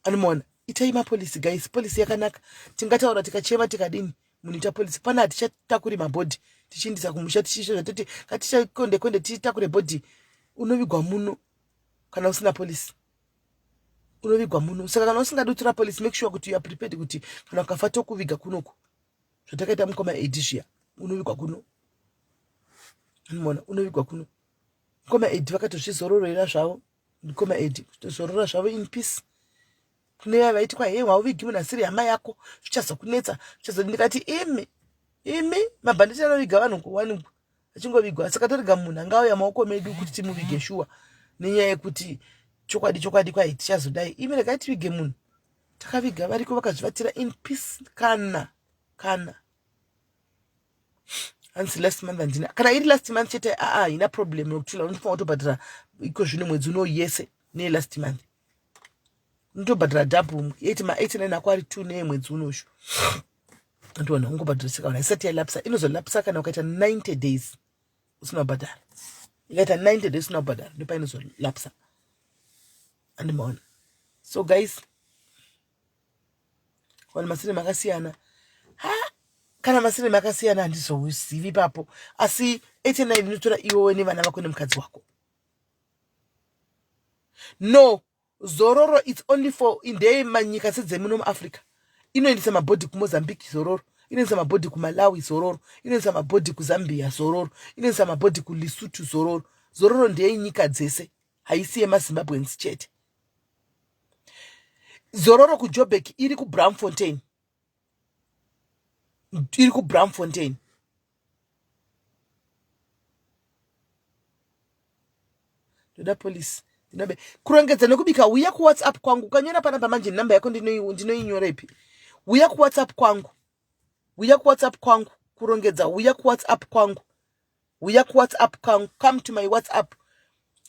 anomaona itai mapolisi guys polisi yakanaka tingataura tikachema tikadini munhu ita polisi pana hatichatakuri mabhodhi tichiindisa kumusha tichisha zvatoti ngatichakonde konde titakure bhodhi unovigwa muno kana usina polisi unovigwa muno saka kana usingadi kutora polisi make sure kuti you are prepared kuti kana ukafa tokuviga kunoku zvatakaita mukoma edi zviya unovigwa kuno anoona unovigwa kuno mukoma edi vakatozvizororera zvavo mukoma edi kutozorora zvavo in peace kune vaya vaiti kwa hei hauvigi munhu asiri hama yako zvichazokunetsa zvichazo ndikati imi imi mabhanditi anoviga vanhu kuwanikwa achingovigwa saka torega munhu anga auya maoko medu kuti timuvige shuwa nenyaya yekuti chokwadi chokwadi kwai tichazodai imi regai tivige munhu takaviga variko vakazvivatira in peace kana kana hanzi last month handina kana iri last month chete aa haina problem yokutula unofanira kutobhadhara iko zvino mwedzi uno yese neyelast month unotobhadhara double 8 ma 89 ako ari 2 neyemwedzi unoshu andiona ungobhadhara sekaona isati yalapsa inozolapsa kana ukaita 90 days usina kubhadhara ikaita 90 days usina kubhadhara ndopainozolapsa andimaona so guys vanhu masiremu akasiyana ha kana masiremu akasiyana handizouzivi ipapo asi 89 inotora iwewe nevana vako nemukadzi wako no zororo its only for indeye manyika sedzemuno muafrica inoendesa mabhodhi kumozambique zororo inoendesa mabhodhi kumalawi zororo inoendesa mabhodhi kuzambia zororo inoendesa mabhodhi kulisuthu zororo zororo ndeyenyika dzese haisi yemazimbabweans chete zororo kujobek iri kubramfontein iri kubramfontein ndoda police ndinobe kurongedza nekubika uya kuwhatsapp kwangu ukanyora panapa manje namba yako ndinoinyorepi uya kuwhatsapp kwangu uya kuwhatsapp kwangu kurongedza uya kuwhatsapp kwangu uya kuwhatsapp kwangu come to my whatsapp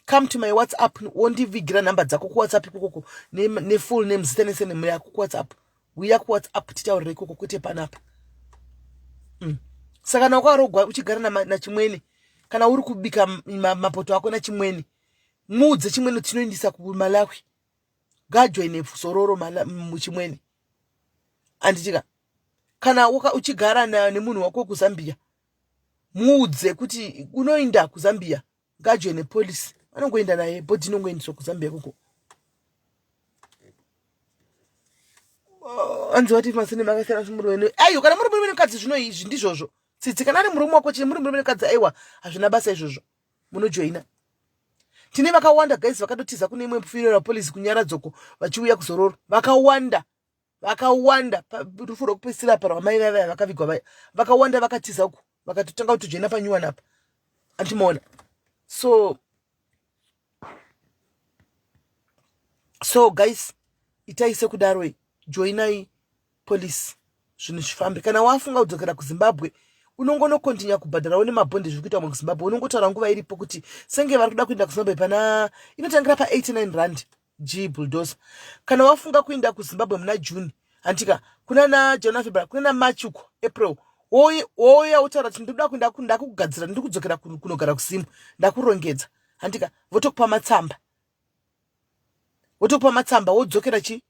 come to my whatsapp wondivigira nhamba dzako kuwhatsapp ikokoko nefull name zita nesename yako kuwhatsapp uya kuwhatsapp titaurire ikoko kwete panapa mm. saka kana wakarogwa uchigara nachimwene kana uri kubika mapoto ako nachimwene muudze chimwene tinoindisa kumalawi ngajoine zororo muchimwene anditika kana uchigara nemunhu wako kuzambia muudze kuti unoinda kuzambia ngajoine police anongoenda naye bhodhi inongoendeswa kuzambia ikoko oh, anzi vati masene makasiyana asi murume ne aiwa kana muri murume nemukadzi zvino izvi ndizvozvo tsitsi kana ari murume wako chine muri murume nemukadzi aiwa hazvina basa izvozvo munojoina tine vakawanda guys vakatotiza kune imwe funeral police kunyaradzoko vachiuya kuzororo vakawanda vakawanda rufu rwekupedzisira apa rwamai vaya vaya vakavigwa vaya vakawanda vakatiza uku vakatotanga kutojoina panyuwani apa andimaona so so guys itai sekudaro joinai police zvinhu zvifambe kana wafunga kudzokera kuzimbabwe unongonokontinya kubhadharawo nemabhondi zviri kuita mwe kuzimbabwe unongotaura nguva iripo kuti senge vari kuda kuenda kuzimbabwe pana inotangira pa 89 rand g bulldozer kana wafunga kuenda kuzimbabwe muna june hantika kuna na january february kuna na march uko april wouya wotaura kuti ndinoda kuenda ndakugadzira ndiri kudzokera kunogara kuzimu ndakurongedza hantika votokupa matsamba votokupa matsamba wodzokera chi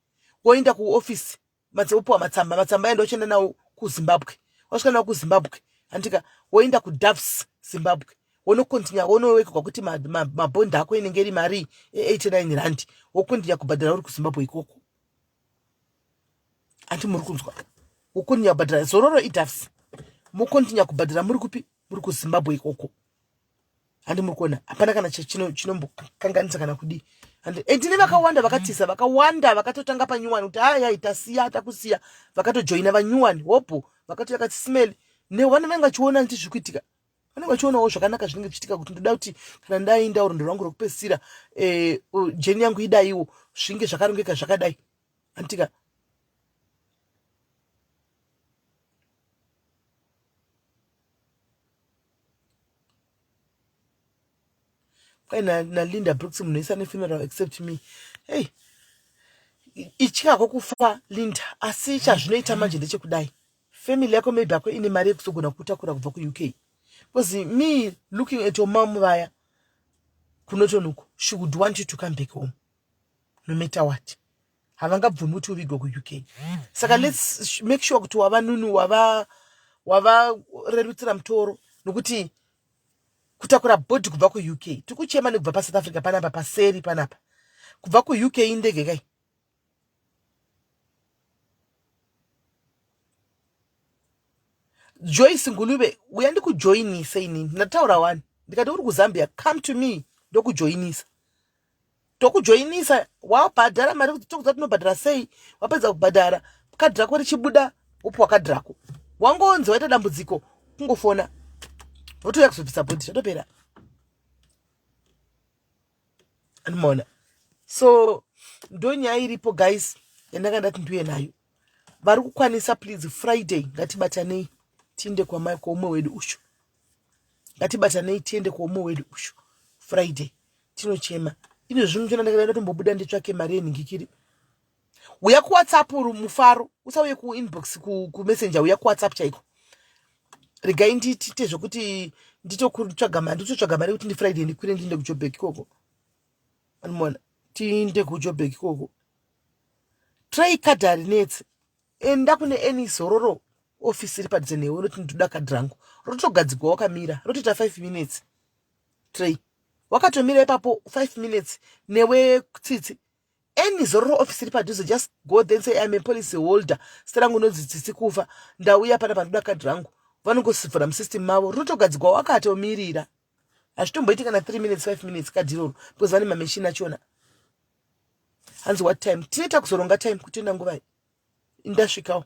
woenda kuofisi madzi wopiwa matsamba matsamba aya ndochienda nawo kuZimbabwe. Wasvika nawo kuZimbabwe, handika woenda kuDoves Zimbabwe, wonokontinya wonowekwa kuti mabhondi ako inenge iri mari e89 rand, wokontinya kubhadhara uri kuZimbabwe ikoko. Anti muri kunzwa? Wokontinya kubhadhara Zororo iDoves, mokontinya kubhadhara muri kupi? Muri kuZimbabwe ikoko. Handi muri kuona hapana kana chinombokanganisa kana kudii. And tine vakawanda vakatiza, vakawanda vakatotanga panyuwani kuti hayai tasiya takusiya, vakatojoina vanyuwani hobho, vakati vakati smell nevanhu vanenge vachiona nti zviri kuitika, vanenge vachionawo zvakanaka zvinenge zvichiitika, kuti ndoda kuti kana ndaenda rwendo rwangu rwekupedzisira, jeni yangu idaiwo zvinge zvakarongeka zvakadai. Anditika kwai naLinda Brooks, munhu wese ane funeral except me. Hey, ityako kufa Linda, asi chazvinoita manje ndechekudai, family yako maybe ako ine mari yekuzogona kutakura kubva kuUK, because me looking at your mom vaya kunotonuko, she would want you to come back home no matter what. Havangabvumi kuti uvigwe kuUK. Saka let's make sure kuti wava nunu, wavarerutsira mutoro, nokuti kutakura bhodhi kubva kuUK, tiri kuchema nekubva paSouth Africa panapa, paseri panapa, kubva kuUK indege kai. Joyce Ngulube, uya ndikujoinise. Inini ndataura wani, ndikati uri kuZambia, come to me, ndokujoinisa, tokujoinisa. Wabhadhara mari kuti tokuza tinobhadhara sei. Wapedza kubhadhara, kadhi rako richibuda, wopiwa kadhi rako. Wangonzi waita dambudziko, kungofona, votouya kuzobvisa bhodhi, zvatopera. Andimona. So ndo nyaya iripo guys, yandanga ndati ndiuye nayo. Vari kukwanisa, please, Friday ngatibatanei tiende kwaumwe wedu ushu. Ngatibatanei tiende kwaumwe wedu ushu Friday, tinochema. Ino zvinhu chona ndakada ndatombobuda nditsvake mari yenhingikiri. Uya kuWhatsApp mufaro, usauye kuinbox, kumessenger, uya kuWhatsApp chaiko. Regai nditiite zvekuti nditokutsvaga mari, nditotsvaga mari yekuti ndiFriday ndikwire ndiende kuJobek ikoko. Anomona tiinde kuJobek ikoko. Try kadhi harinetsi. Enda kune any Zororo ofisi iri padhuze newe, unoti ndoda kadhi rangu, rotogadzigwa wakamira, rotoita 5 minutes. Tray wakatomira ipapo 5 minutes newe Tsitsi. Any Zororo office iri padhuze, just go then say, "I'm a policy holder, zita rangu nonzi Tsitsi Kufa, ndauya pana pandoda kadhi rangu." Vanongosivhura musystem mavo, rinotogadzigwa wakatomirira. Hazvitomboiti kana 3 minutes, 5 minutes kadhi iroro, because vane mameshini achona. Hanzi what time? Tinoita kuzoronga time kutenda nguvai ndasvikawo.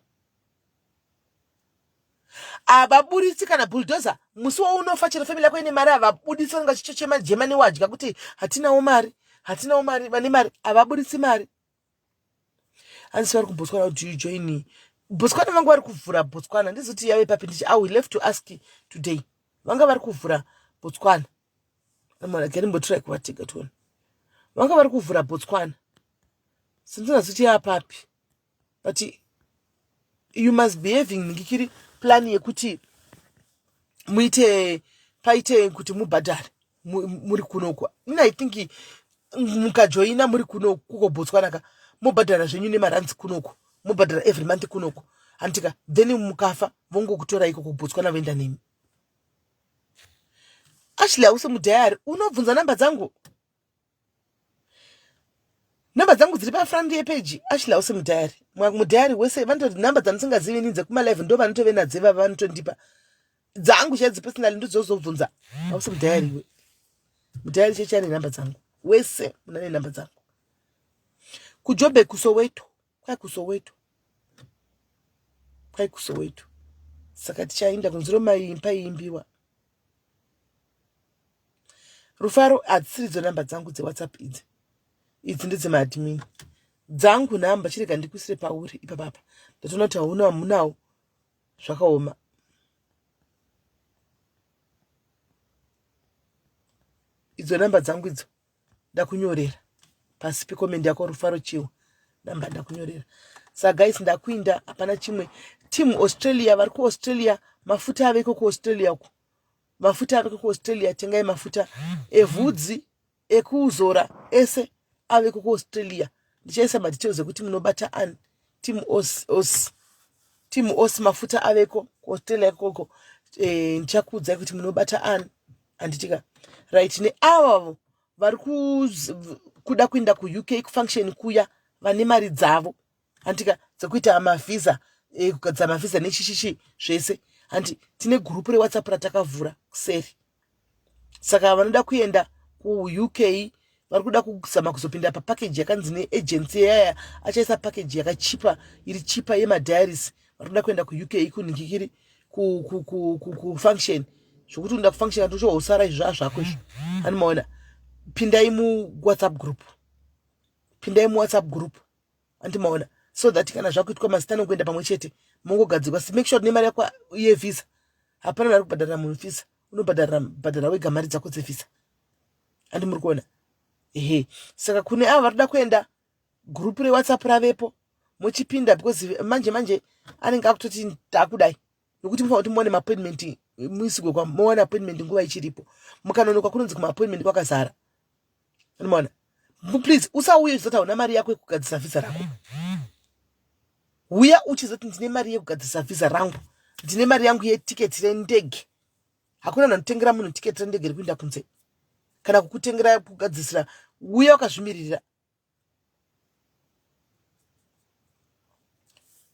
Havaburitsi kana bulldozer musi waunofa. Chero family yako ine mari, havabuditsi. Vanenge vachichechema jema newadya kuti hatinawo mari, hatinawo mari. Vane mari havaburitsi mari. Hanzi vari kuBotswana, do you join Botswana? Vanga vari kuvhura Botswana, ndizoti yave papi. Ndichi I will have to ask today. Vanga vari kuvhura Botswana. Garimbotry kuvatega tione. Vanga vari kuvhura Botswana, sindinazoti yapapi, but you must be having ngikiri plan yekuti muite paite kuti mubhadhare muri kunoku. Ini I think mukajoina muri kuno kuko Botswana ka, mobhadhara zvenyu nemaranzi kunoku, mobhadhara every month kunoku, handitika? Then mukafa vongokutora iko kuBotswana, voenda nemi. Ashley, hausi mudiary, unobvunza namba dzangu. Namba dzangu dziri pafront yepeji. Ashley, hausi mudiary. Mudiary wese vanototi namba dzandisingazivi ini dzekumalive ndo vanotove nadzo ivava, vanotondipa dzangu chaidzi personally, ndozozobvunza. Hausi mudiary iwe. Mudiary cheche ane namba dzangu wese, munane namba dzangu. KuJobe, kuSoweto, kwai kuSoweto, kwai kuSoweto. Saka tichaenda kunziro paiimbiwa Rufaro. Hadzisiridzo namba dzangu dzeWhatsApp idzi, idzi ndedzemaadmin. Dzangu namba chirega ndikuisire pauri ipapapa. Ndatoona kuti hauna, hamunawo, zvakaoma. Idzo namba dzangu idzo ndakunyorera pasi pecomment yako. Rufaro Chiwa, namba ndakunyorera. Saka guys, ndakuinda, hapana chimwe. Team Australia, vari kuAustralia, mafuta aveko kuAustralia uko, mafuta aveko kuAustralia. Tengai mafuta evhudzi, ekuzora, ese aveko kuAustralia. Ndichaisa madetails ekuti munobata ani. Team os, os. Team Osi mafuta aveko kuAustralia ikoko. Ndichakuudzai kuti munobata ani, handitika? Right, neavavo vari kuda kuenda kuUK kufunction kuya, vane mari dzavo, handika, dzekuita mavhisa, kugadzira mavhisa nechichichi zvese, handi? Tine gurupu reWhatsApp ratakavhura kuseri. Saka vanoda kuenda kuUK, vari kuda kuzama kuzopinda papackage yakanzi neagency yaya achaisa package yakachipa, iri chipa yemadiaries. Vari kuda kuenda kuUK kunhikikiri kufunction, zvokuti unoda kufunction atochohosara izvo zvako izvo, animaona? Pindai muWhatsApp group, pindai muWhatsApp group, andimaona? So that kana zvakuitwa, mazita anongoenda pamwe chete, mongogadzirwa. Make sure nemari yako yevhisa. Hapana vari kubhadharira munhu vhisa, unobhadharira, bhadhara wega mari dzako dzevhisa, andi muri kuona? Ehe, saka kune ava vari kuda kuenda, gurupu reWhatsApp ravepo, muchipinda, because manje manje anenge akutoti ndakudai, nokuti mufanira kuti muwane maappointment, muisigwe kwa muwane appointment nguva ichiripo. Mukanonoka, kunonzi kumaappointment kwakazara, anomaona? Please usauye uchizoti hauna mari yako yekugadzisa vhisa rako. Uya uchizoti ndine mari yekugadzisa vhisa rangu, ndine mari yangu yetiketi rendege. Hakuna munhu anotengera munhu tiketi rendege rekuenda kunze kana kukutengera kugadzisira. Uya wakazvimiririra.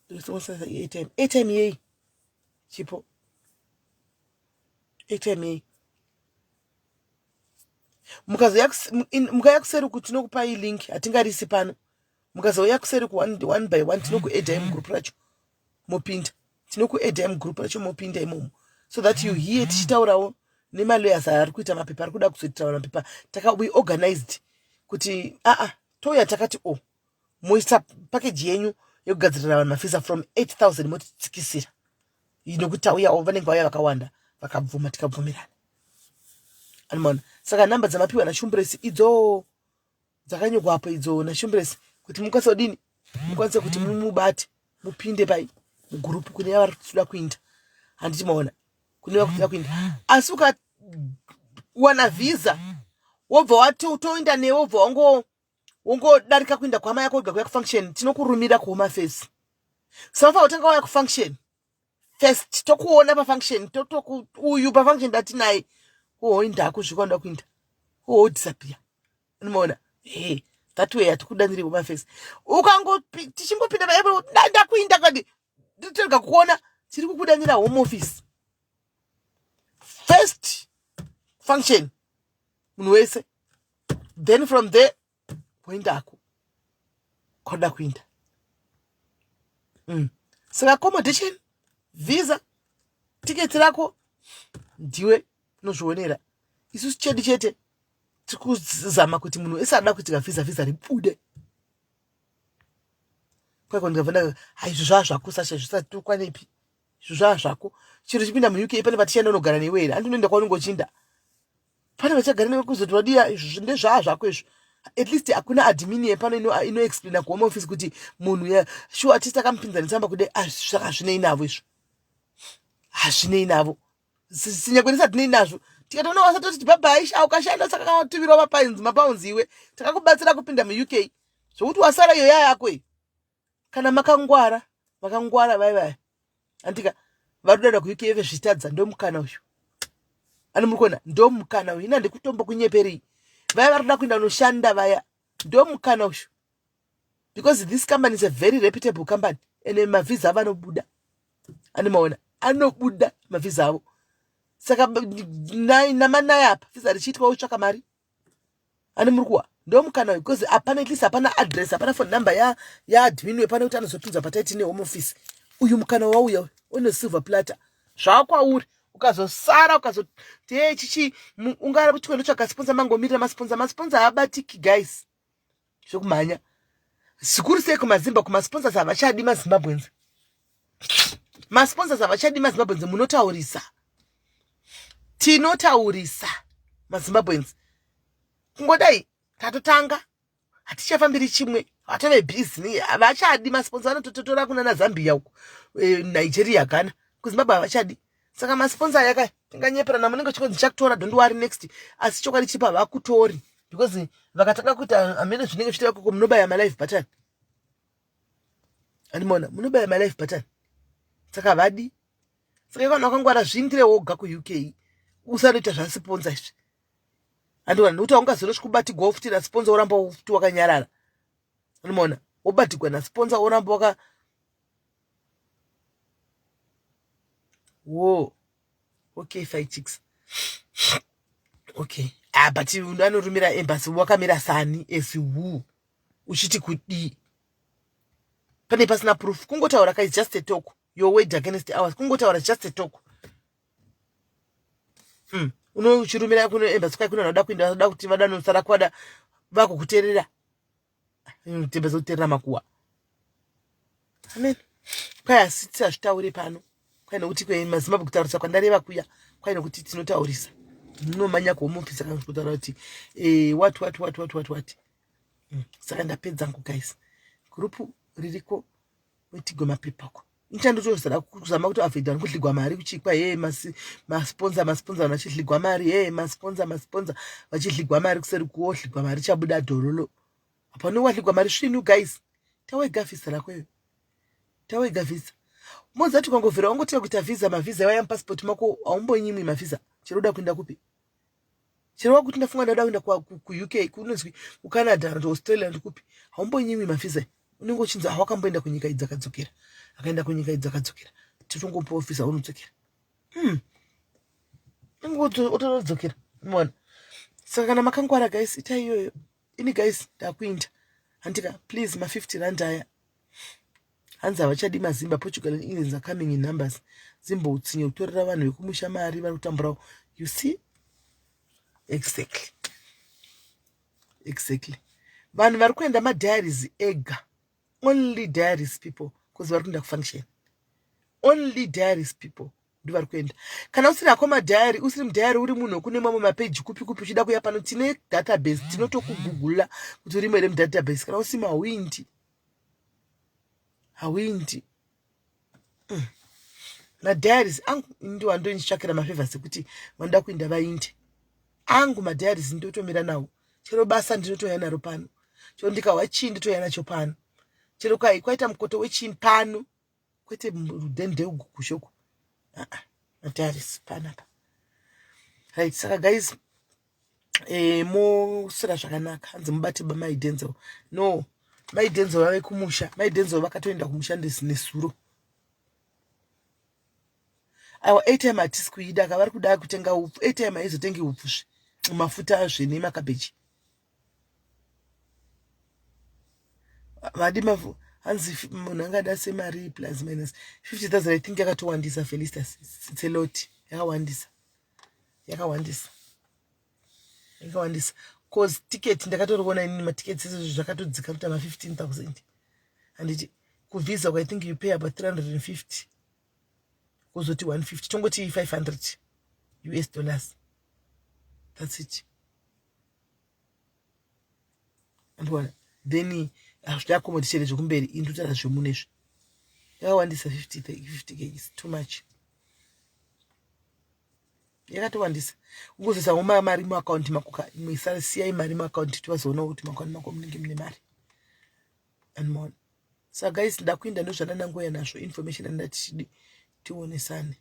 Airtime, airtime yei, chipo? Airtime yei? Mukauya kuseri ku tinokupai link, hatingarisi pano. Mukazouya kuseri ku one, one by one, tinokuedai mugroup racho mopinda, tinokuedai mugroup racho mopinda imomo, so that you hear tichitaurawo nemalawyers ari kuita mapepa, ari kuda kuzoitira mapepa. Taka we organized kuti aa touya takati o moisa package yenyu yekugadzirira vanhu mavhisa from 8000, motitsikisira nokuti tauyawo, vanenge vauya vakawanda, vakabvuma, tikabvumirana, anomaona? Saka nhamba dzamapiwa naShumburesi idzo dzakanyorwa apo idzo naShumburesi, kuti mukwanise kudini, mukwanise kuti mumubate, mupinde pai mugurupu kune vari kuda kuinda, handiti maona? Kune vari kuda kuinda. Asi ukawana vhisa, wobva watoenda newe, wobva wango wongodarika kuinda kuhama yako wega kuya kufunction, tinokurumira kuHome Affairs. Saka utanga wauya kufunction first, tokuona pafunction, totoku uyu pafunction datinaye, woinda kusvika unoda kuinda, wodisappear, unomaona? He, that way hatikudaniri Home Affairs. Ukango tichingopinda ndakuinda kadi totega kuona tiri kukudanira Home Office. First function munhu wese, then from there woendako kwauda kuinda. Saka accommodation, visa, tiketi rako ndiwe unozvionera. Isusu chedu chete tiri kuzama kuti munhu wese ada kuitika vhisa, vhisa ribude. Kwaiko ndikabva hai, izvo zvaa zvako, Sasha, zvisati tukwanepi, izvo zvaa zvako. Chiro chipinda muUK, pane patichaenda unogara newe here? Handi unoenda kwaunenge uchiinda, pane vachagara newe kuzoti wadiya? Izvo ndezvaa zvako izvo. At least hakuna admin yepano inoexplaina kuHome Office kuti munhu sure tisi takamupinza netsamba kudai. Saka zvinei navo izvo? Hazvinei navo. Sinyangwe ndisatinei nazvo, tikatoona wasatoti bhabhai, ukashanda saka kawatumirwa mapaunzi, mapaunzi iwe takakubatsira kupinda muUK, zvokuti wasara iyo yayako iyi. Kana makangwara, makangwara vai vaya, andika vari kudada kuUK vezvitadza, ndomukana uyu ani muri kuona, ndomukana uyu. Ina ndikutombo kunyeperei, vaya vari kuda kuenda kunoshanda vaya, ndomukana uyu, because this company is a very reputable company ende mavhisa avo anobuda, ane maona, anobuda mavhisa avo. Saka namanai apa vhisa richiitwa utsvaka mari, ane muri kuwa, ndomukana uyu, because hapana, at least hapana address, hapana phone number yaadmin wepane kuti anozopinzwa pataiti neHome Office. Uyu mukana wauya une silver platter, zvakwauri. Ukazosara ukazoti he chichi ungara kuti kuendotsvaga sponsor, mangomirira masponsor. Masponsor haabatiki, guys, zvekumhanya zvikuru sei kumazimba. Kumasponsors havachadi maZimbabweans, masponsors havachadi maZimbabweans. Munotaurisa, tinotaurisa maZimbabweans. Kungodai tatotanga, hatichafambiri chimwe, vatove busy, havachadi masponsor. Vanotototora kunana Zambia uko, Nigeria, Ghana, kuZimbabwe havachadi. Saka masponsor ayaka tinganyeperana, munenge chingonzi chakutora, don't worry, next. Asi chokwadi chipa havakutori, because vakatanga kuita hamene zvinenge zvichiita ikoko, munobaya malive button, andimona? Munobaya malive button. Saka havadi. Saka ivo vanhu vakangwara, zviindire woga kuUK, usanoita zvasiponza izvi. Andiona nekuti haungazonosvika kubatigwa futi nasiponza woramba futi wakanyarara. Unoona wobatigwa nasiponza woramba waka wo okay five chicks okay. Ah, but anorumira embassy wakamira sani as who uchiti kudii pane pasina proof kungotaura ka is just a talk your word against ours kungotaura just a talk. Unochirumira kuno embassy kwai kuno vanoda kuenda vanoda kuti vadanosara kwada vakukuterera tembeza kuterera makuwa amen. Kwai asi tisazvitaure pano kwai nokuti mazimbabwe kutaurisa kwandareva kuya kwai nokuti tinotaurisa munomanya kuhome office kana kutaura kuti what what what what what what. Saka ndapedza ngu guys, gurupu ririko wetigwe mapepa ko ichandotozara kuzama kuti avoida kuhligwa mari kuchikwa he masponsa masponsa vanhu vachihligwa mari he masponsa masponsa vachihligwa mari kuseri kuwohligwa mari chabuda dhololo hapano wahligwa mari svinu guys. Tawega vhisa rako iyo, tawega vhisa mozati ukangovhera wangotira kuita vhisa mavhisa iwaya mupasipoti mako haumbonyimwi mavhisa chero uda kuenda kupi chero wakuti ndafunga ndada kuenda kuUK kunonzwi kuCanada kana Australia ndikupi haumbonyimwi mavhisa unenge uchinzi awakamboenda kunyika idzi akadzokera akaenda kunyika idzi akadzokera titongopuwa vhisa unodzokera otodzokera unoona. Saka kana makangwara guys itai iyoyo. Ini guys ndakuinda handika please ma50 rand aya hanzi havachadi mazimba. Portugal and England are coming in numbers. Zimbo utsinye kutorera vanhu vekumusha mari vari kutamburawo. You see, exactly exactly vanhu vari kuenda madiaries ega, only diaries people because vari kuenda kufunction, only diaries people ndo vari kuenda. Kana usiri hako madiary, usiri mudiary, uri munhu wekune mamwe mapeji kupi kupi uchida kuya pano, tine database tinotokugugula kuti urimo here mudatabase. Kana usimo hauindi, hauindi. Madiaries angu ndiwo andonitsvakira mafavors ekuti vanoda kuinda vainde. Angu madiaries ndotomira nawo, chero basa ndinotoya naro pano, chero ndikahwa chii ndotouya nacho pano, chero kwaita mukoto wechii pano, kwete rudhendeugukushoko aa madiaries panapa. Right, saka guys moswera zvakanaka. Hanzi mubate bamai Denzel. No, mai Denzel vave kumusha, mai Denzel vakatoenda kumusha nesuro. Aiwa, airtime hatisi kuida ka, vari kuda kutenga upfu. Airtime haizotengi upfu zve, mafuta zve nemakabheji vadi mavhu. Hanzi munhu angada semari plus minus 50,000. I think yakatowandisa Felistas, it's a lot, yakawandisa, yakawandisa, yakawandisa cause ticket ndakatoriona inini matickets izvozvo zvakatodzika kuita ma15,000 handiti? Kuvisa I think you pay about 350 kuzoti 150, tongoti 500 US dollars, that's it. Andiona then hazvida accommodation zvekumberi, indotaura zvemune izvi yakawandisa. 50 50K is too much, yakatowandisa. Ungozoisawo mari muakaunti mako ka, imwe siyai mari muakaunti tivazoona kuti muakaunti mako munenge mune mari andimona. Saka guys ndakuinda, ndozvandanangoya nazvo information andati tichidi tionesane.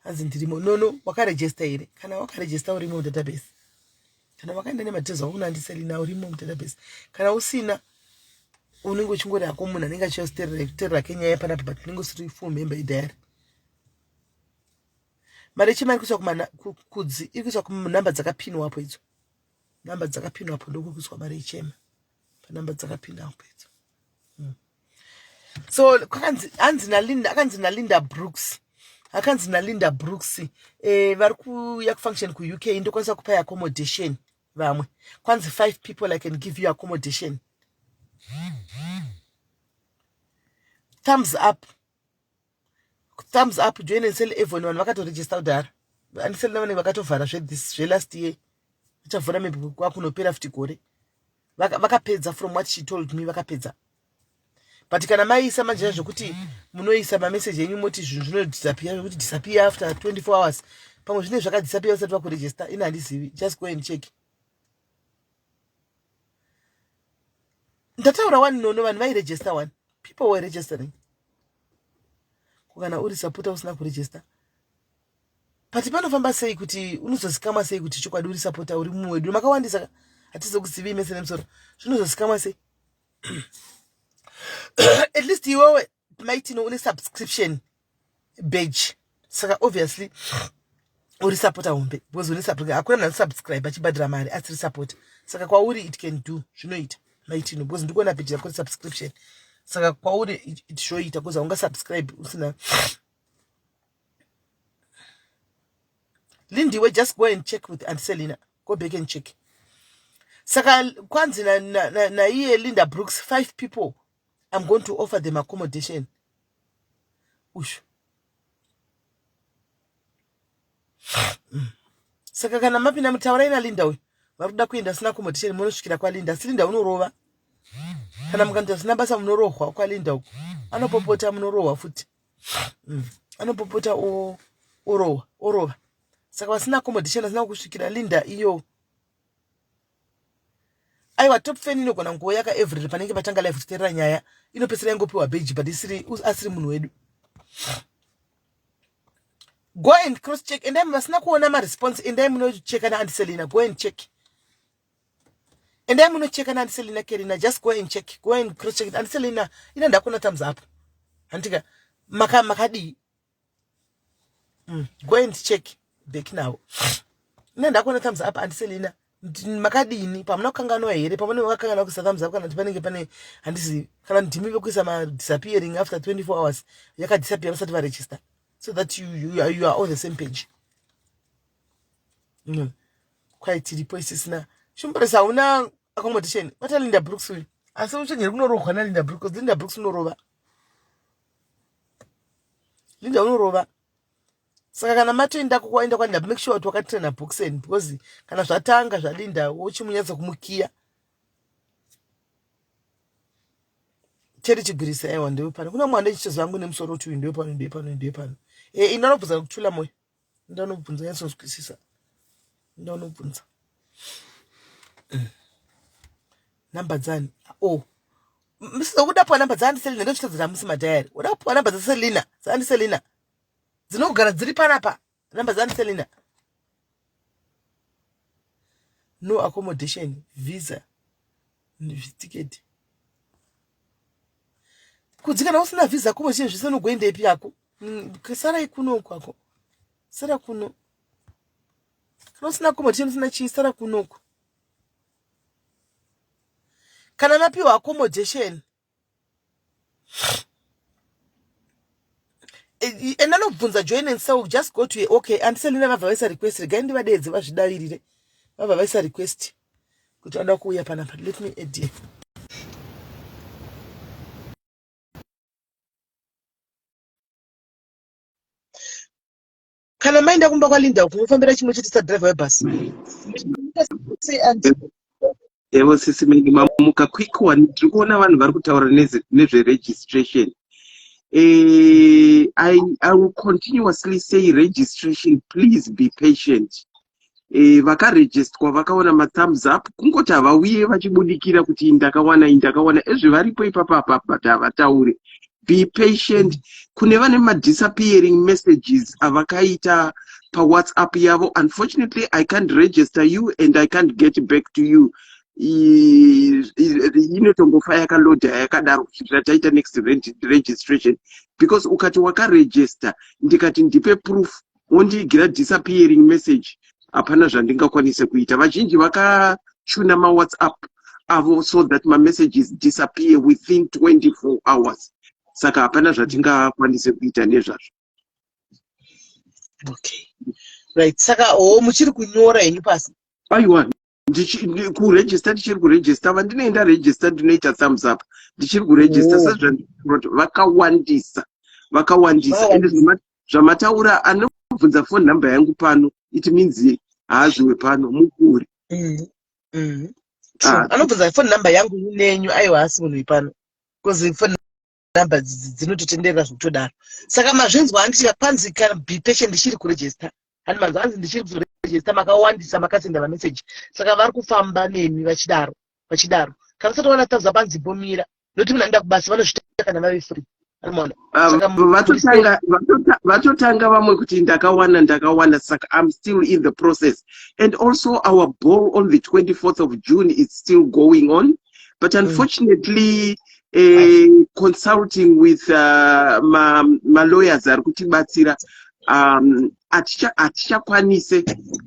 Hanzi ndirimo nono, wakarejesta here? Kana wakarejesta urimo mudatabase. Kana wakaenda nemadetails ako kuna andiselina urimo mudatabase. Kana usina unenge uchingori hako munhu anenge achiyaterera kenyaya panapa, but unenge usiri full member yediary. Mari yechema iri kuiswa kudzi, iri kuiswa kunhamba dzakapinwapo idzo, namba dzakapinwapo ndokuri kuiswa mari yechema panhamba dzakapinwapo idzo. So kwakanzi hanzi naLinda, akanzi naLinda Brooks, akanzi naLinda Brooks vari kuuya kufunction kuUK, ndokwanisa kupai accommodation vamwe. Kwanzi five people I can give you accommodation. Thumbs up, thumbs up. Join and sell Avon, vanhu vakatorejista kudhara. Andiseli navanenge vakatovhara zvethis zvelast year, vachavhura maybe kwakunopera futi gore. Vakapedza from what she told me vakapedza. But kana maisa manje zvekuti munoisa mameseji enyu moti zvinhu zvinodisappear, zvekuti disappear after 24 hours, pamwe zvinenge zvakadisappear usati vakuregister. Ini handizivi, just go and check. Ndataura one nono, vanhu vairegister one, people were registering. Ko kana uri supporter usina kuregister? But panofamba sei kuti unozozikamwa sei kuti chokwadi uri supporter, uri mumwe wedu? Makawandisa, hatizokuzivi mese nemusoro. Zvinozozikamwa sei? At least iwewe maitino une subscription badge, saka obviously uri supporter hombe because une subscribe. Hakuna munhu anosubscribe achibhadhira mari asiri supporter, saka kwauri it can do, zvinoita maitino, because ndikuona badge rako resubscription, saka kwauri it zvoita because haungasubscribe usina. Lindiwe, just go and check with Aunt Selina. Go back and check. Saka kwanzi naiye na, na, na Linda Brooks, five people I'm going to offer them accommodation. Ushu. Saka kana mapinda mutaurai naLinda uyu, vari kuda kuenda asina accommodation, munosvikira kwaLinda. Asi Linda unorova. Kana mukanzi asina basa, munorohwa kwaLinda uku. Anopopota, munorohwa futi. Anopopota orohwa, orova. Saka vasina accommodation, asina kusvikira Linda iyo. Aiwa, top fan inogona nguva yaka every panenge patanga live kuteerera nyaya, inopedzisira ingopiwa beji, but isiri asiri munhu wedu. Go and cross check. Endai, vasina kuona maresponse, endai munocheka naAunty Selina. Go and check. Endai munocheka naAunty Selina Kerina. Just go and check, go and cross check. Aunty Selina ina ndakona thumbs up, handika maka makadii? Go and check back now. Ina ndakuona thumbs up. Aunty Selina, makadini? Pamuna kukanganwa here? Pamune vakakanganwa kuisa thumbs up, kana kuti panenge pane, handizivi, kana ndimi vekuisa madisappearing after 24 hours, yakadisappear vasati varegister, so that you are on the same page. Kwai tiripo isisina shumburesa, hauna accommodation, vata Linda Brooks uyu, asi uchengeri kunorohwa naLinda Brooks. Linda Brooks unorova, Linda unorova. Saka kana matoendako, kwaenda kwaLinda, make sure kuti wakatraina boxen, because kana zvatanga zvaLinda, wochimunyatsa kumukiya. Cheri chigwirisa, aiwa, ndewe pano. Kuna mwana ndichitoziva vangu nemusoro kuti uyu ndewe pano, ndewe pano, ndewe pano. E, indanobvunza kuchula moyo, ndanobvunza nyatsonzwisisa, ndanobvunza namba dzani. Oh, msizokuda puwa namba dzaAunty Selina, ndozvitadzira musi madhayari. Uda kupuwa namba dzaSelina, dzaAunty Selina dzinogara dziri panapa, namba dzaAunty Selina. No accommodation, visa, ticket. Kudzi kana usina visa, accommodation, zvese, unogoendepi yako? Sarai kuno kwako, sara kuno. Kana usina accommodation, usina chii, sara kunoku. Kana mapiwa accommodation, enda nobvunza join and sell. Just go to, okay, Aunty Selina vabva vaisa request. Regai ndivadedze vazvidavirire. Vabva vaisa request kuti vada kuuya panapa. Let me add here. Kana maenda kumba kwaLinda, kunofambira chimwe chete sadriver webhasi. Evo sisi Menge, mamuka? Quick one, ndiri kuona vanhu vari kutaura nezveregistration. I will continuously say registration, please be patient. Vakarejistwa vakaona mathumbs up, kungoti havauye vachibudikira kuti ndakawana, ndakawana. Ezve varipo ipapa apa, but havataure. Be patient. Kune vane madisappearing messages avakaita pawhatsapp yavo, unfortunately I can't register you and I can't get back to you. Inotongofa yakalodha yakadaro kusvikira taita next registration, because ukati wakaregister, ndikati ndipe proof, wondiigira disappearing message, hapana zvandingakwanise kuita. Vazhinji vakachuna mawhatsapp avo so that mamessages disappear within 24 hours, saka hapana zvatingakwanise kuita nezvazvo. Okay, right. Saka o muchiri kunyora henyu pasi? Aiwa, kuregister ndichiri kuregister. Vandinoenda register, ndinoita thumbs up. Ndichiri kuregister. Sezvandinoti, vakawandisa, vakawandisa. Ende zvamataura, anobvunza phone number yangu pano, it means haaziwe pano mukuri. Ah. Anobvunza phone number yangu nenyu, aiwa, asi munhu ipano, because phone number dzinototenderera zvekutodaro. Saka mazvinzwa, handiti? Kwanzi kana be patient, ndichiri kuregister. Handi manzwa? Hanzi ndichiri kuzoregister. Makawandisa makasenda mameseji, saka vari kufamba nemi vachidaro vachidaro. Kana usati wana thumbs up, hanzi mbomira, nokuti munhu anoenda kubasa, vanozvita kana vave free. Anomaona. Ah, vatotanga vamwe kuti ndakawana, ndakawana, saka I'm still in the process. And also our ball on the 24th of June is still going on, but unfortunately consulting with malawyers ari kutibatsira, hatichakwanise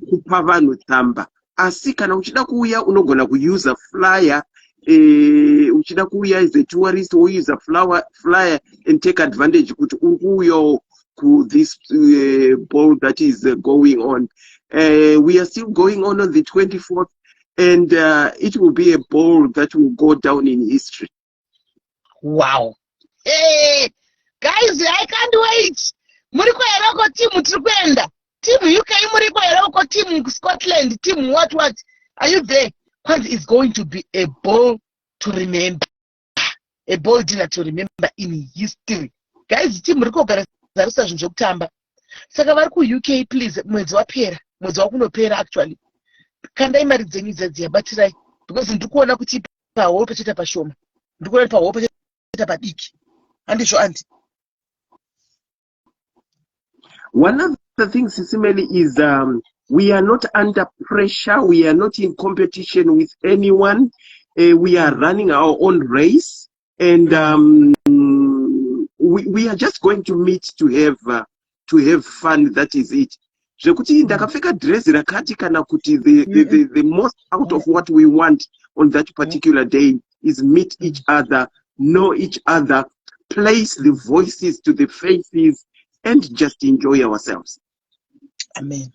kupa vanhu tsamba. Asi kana uchida kuuya, unogona kuusa flyer. Uchida kuuya as a tourist, wouse flyer and take advantage kuti uri kuuyawo ku this ball that is going on. We are still going on the 24th, and it will be a ball that will go down in history. Wow. Hey, guys, I can't wait. Muri kuhereko team? Tiri kuenda team UK. Muri kuhereko team Scotland, team what what, are you there? Kwanzi is going to be a ball to remember, a ball dinner to remember in history. Guys, team muri kuorganizarisa zvinhu zvekutamba. Saka vari kuUK, please, mwedzi wapera, mwedzi wakunopera actually, kandai mari dzenyu dzadziya, batirai, because ndiri kuona kuti pahall pachaita pashoma. Ndiri kuona kuti pahall pachaita padiki, handizvo, andi? One of the things, Sisi Melly, is we are not under pressure. We are not in competition with anyone. We are running our own race, and we are just going to meet to have fun. That is it. Zvekuti ndakapfeka dress rakati kana kuti the most out of what we want on that particular day is meet each other, know each other, place the voices to the faces and just enjoy ourselves. Amen.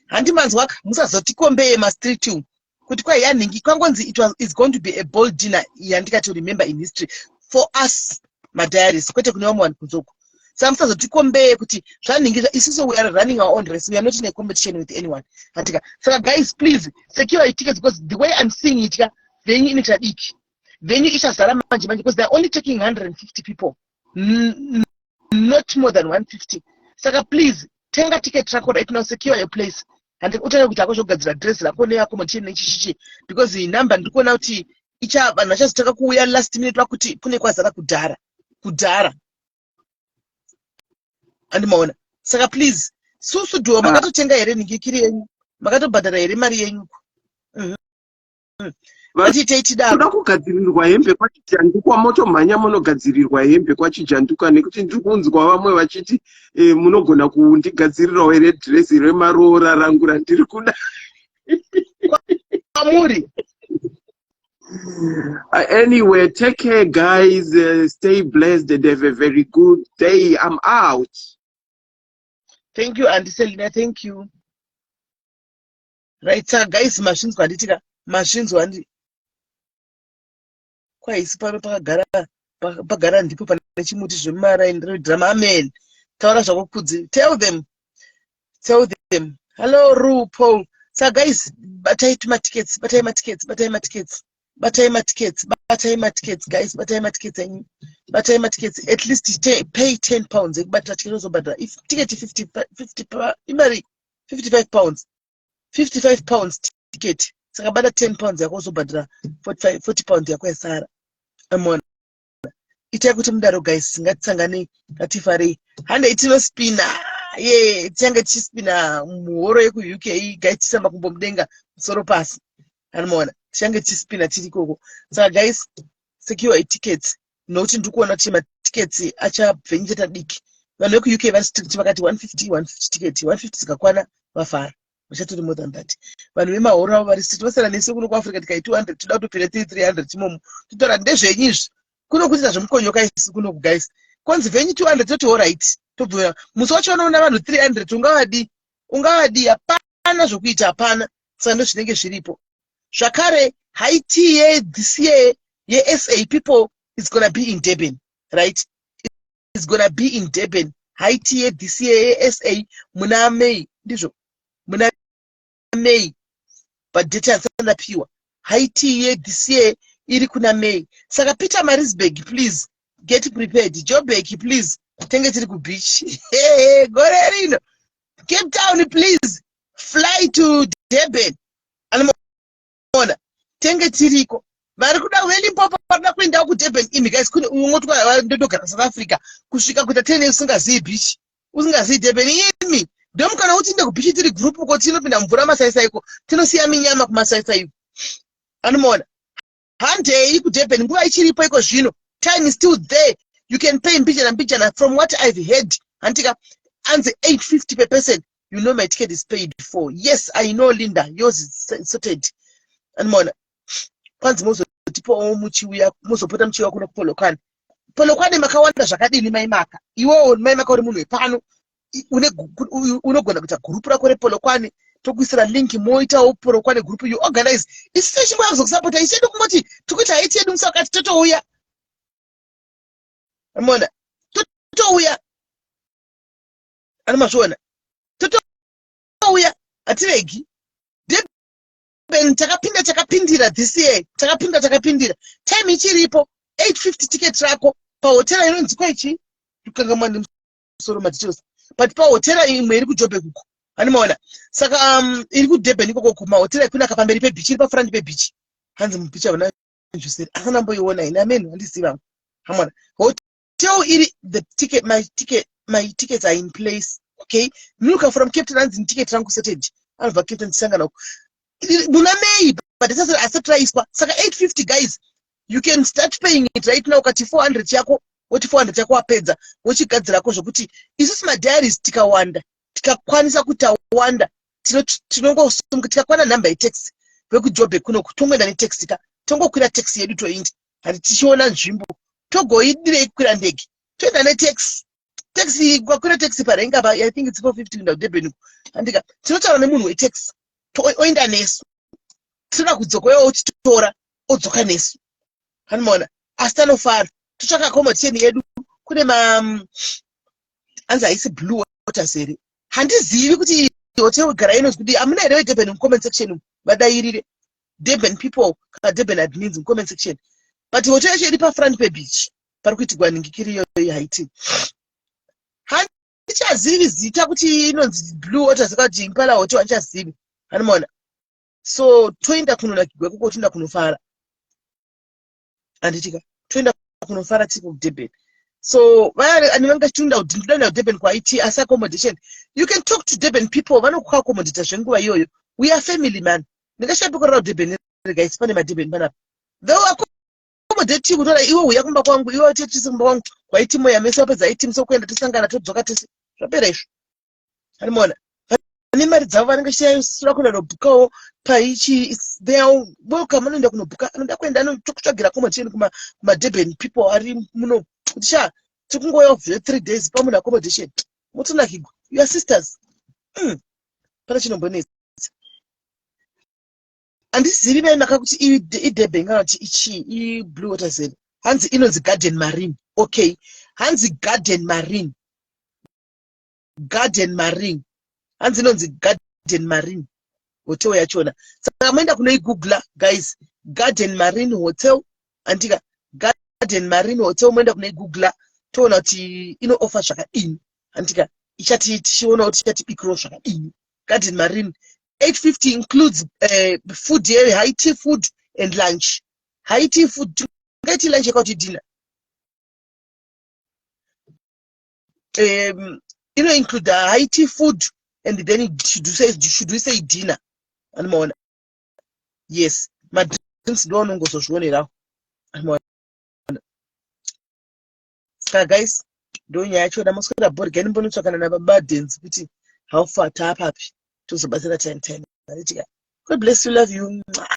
Handi manzwaka? Musazoticompare mastreet umu kuti kwai yanhingi kwangonzi it's going to be a ball dinner yandikati remember in history for us madiaries, kwete kune vamwe vanhu kunzoko. Saka musazoticompare kuti zvanhingi. Isusu we are running our own race. We are not in a competition with anyone, hatika? Saka guys, please secure your tickets, because the way I'm seeing it ka, venue inoita diki, venue ichazara manje manje, because they're only taking 150 people, not more than 150. Saka please tenga ticket rako right now, secure your place, handi? Utange kuti ako zvokugadzira dress rako neaccommodation nechichichi, because number ndiri kuona kuti icha vanhu vachazotanga kuuya last minute vakuti kune kwazara kudhara kudhara, andimaona? Saka please, susu dhuwa. Ah. Makatotenga here nhingikiri yenyu? Makatobhadhara here mari yenyu? Ngatiitei tidaro. Toda kugadzirirwa hembe kwaChijanduka, motomhanya munogadzirirwa hembe kwaChijanduka, nekuti ndiri kunzwa vamwe vachiti munogona kundigadzirirawo here dhirezi remaroora rangu randiri kuda? Kwamuri. Anyway, take care, guys. Stay blessed and have a very good day. I'm out. Thank you, Auntie Selina, thank you. Right, saka guys, mazvinzwa, handitika? Mazvinzwa, handi? Kwaisi pano pakagara pagara ndipo pane chimuti zvemumaraini drama. Amen. Taura zvako, Kudzi. Tell them, tell them. Hello, Ru Paul. Saka guys, batai tumatickets, batai matickets, batai matickets, batai matickets, batai matickets, guys, batai matickets enyu, batai matickets. At least pay £10 ekubatira ticket, ozobhadhara if ticket 50, 50 imari £55, £55 ticket. Saka bata £10 yako, uzobhadhara £40 yako yasara. Amona? Itai kuti mudaro, guys. Ngatisanganei, ngatifarei, handei tinospina ye, tichange tichispina muhoro yekuUK, guys, tiisa makumbo mudenga, musoro pasi, anomaona? Tichange tichispina tiri ikoko. Saka guys, secure tickets, nokuti ndiri kuona kuti matickets achabve nyichata diki. Vanhu vekuUK vari strict, vakati 150, 150 ticket, 150 dzikakwana vafara, vachatori more than that. Vanhu vemahoro avo vari strict, vasiyana nesu kuno kuAfrica, tikai 200 toda kutopinda 3 300 imomo, totaura ndezvenyu izvi. Kuno kuita zvemukonyoka isi kunoku, guys. Konzi venyu 200, toti alright, tobvumira. Musi wacho unoona vanhu 300, ungavadi? Ungavadi? Hapana zvokuita, hapana. Saka ndo zvinenge zviripo zvakare. High tea yethis year yeSA people is gonna be in Durban, right? Is gonna be in Durban. High tea yethis year yeSA muna May, ndizvo, muna May, but date handisati ndapiwa. High tea yethis year iri kuna May. Saka Pietermaritzburg, please get prepared. Joburg, please, tenge tiri kubeach gore rino. Cape Town, please fly to Durban, anoona? Tenge tiriko. Vari kuda veLimpopo varikuda kuendawo kuDurban. Imi guys, kune ungotwa ndotogara South Africa kusvika kuita 10 years usingazivi beach, usingazivi Durban. Imi ndomukana kuti kubeach tiri group uko, tinopinda mvura masaisaiko, tinosiya minyama kumasaisaiko. Anomaona, handei kuDurban nguva ichiripo iko zvino. Time is still there, you can pay mbijana mbijana. From what I've heard, handika, anzi 850 per person. You know my ticket is paid for. Yes, I know, Linda, yours is sorted. Anomaona, kwanzi mozotipowo muchiuya, muzopota muchiuya kuno kuPolokwane. Polokwane makawanda zvakadini, Maimaka? Iwewo Maimaka uri munhu wepano, unogona kuita gurupu rako rePolokwane, tokuisira link, moitawo Polokwane group, you organize. Isu techingoya kuzokusapota. Isu chedu kungoti tikuita haiti yedu musi wakati, totouya. Mona, totouya, anomazviona, totouya, hatiregi. Durban takapinda, takapindira this year, takapinda, takapindira. Time ichiripo. 850 ticket rako pahotera inonzi kwaichi, kukangamwa nemusoro madetails, but pahotera imwe iri kuJoburg uko, animaona. Saka iri kuDurban ikoko, kumahotera ekunaka pamberi pebeach, iri pafront pebeach. Hanzi mubeach havana njuseri, akanamboiona ini ameni, handiziva hamona hotel iri. The ticket, my ticket, my tickets are in place. Okay, Milka from Cape Town, hanzi ticket rangu sorted. Anobva Cape Town, tisangana uko muna May, but asati raiswa. Saka 850, guys, you can start paying it right now. Ukati 400 yako, woti 400 yako, wapedza, wochigadzirako zvokuti isusu madiaries tikawanda, tikakwanisa kutawanda, tinongosunga tikakwana nhamba yetaxi vekuJoburg kunoku, tongoenda netaxi ka, tongokwira taxi yedu, toindi hati tichiona nzvimbo. Togoidirei kukwira ndege? Toenda netaxi. Taxi, kwakwira taxi parenga pa, I think it's 450 kuenda kuDurban uko, handika? Tinotaura nemunhu wetaxi, oenda nesu. Tinoda kudzoka, otitora, odzoka nesu, hanimaona? Asi tanofara, totsvaka accommodation yedu. Kune ma anzi haisi Blue Waters here? Handizivi kuti hotel gara inonzi kuti. Hamuna here veDurban mucomment section? Vadairire Durban people kana Durban admins mucomment section. But hotel yacho iri pafront pebeach, pari kuitigwa ningikiri iyoyo haiti. Handichazivi zita kuti inonzi Blue Waters kana kuti Impala Hotel, handichazivi, hanimaona? So toenda kunonakigwa ikoko, toenda kunofara, handitika? Toenda kunofara tiri kuDurban. So vaya ani vanga chitonda ndinoenda kuDurban kwaiti, asi accommodation, you can talk to Durban people, vanokuaccommodata zvenguva iyoyo. We are family, man. Ndingashapi kurara kuDurban? Guys, pane maDurban panapa, they will accommodate you. Kutora iwe, uya kumba kwangu, iwe tese kumba kwangu kwaiti, moya mese, wapedza iti musi wekuenda, tosangana, todzoka tese, zvapera izvo, hanimona? Vane mari dzavo vanenge chiasura kuenda kunobhukawo paichi, they are welcome. Anoenda kunobhuka, anoda kuenda, anotokutsvagira accommodation kumaDurban people ari muno, kuti sha, tikungoya 3 days pamunhu accommodation, motonakigwa. Your sisters. Pane chinombonetsa, handizivi vaimaka kuti iDurban kana kuti ichi iBlue Waters here. Hanzi inonzi Garden Marine. Okay, hanzi Garden Marine, Garden Marine, hanzi inonzi Garden Marine Hotel yachona. Saka moenda kunoigoogla, guys, Garden Marine Hotel, andika? Garden Marine Hotel, moenda kunoigoogla, toona kuti inooffer zvakadini, andika? Ichati tichiona kuti ichatibikirawo zvakadini. Garden Marine, 850 includes food here, high tea food and lunch. High tea food, tingaiti lunch yakauti dinner. Inoinclude high tea food and then should we say dinner, anomaona? Yes, madrinks ndo anongozozvionerawo, anomaona? Saka guys, ndo nyaya yachona. Moswera bhorigani, mbonotsvakana nababa Dens kuti how far, taapapi, tozobatsira time time. God bless you, love you. Mwah.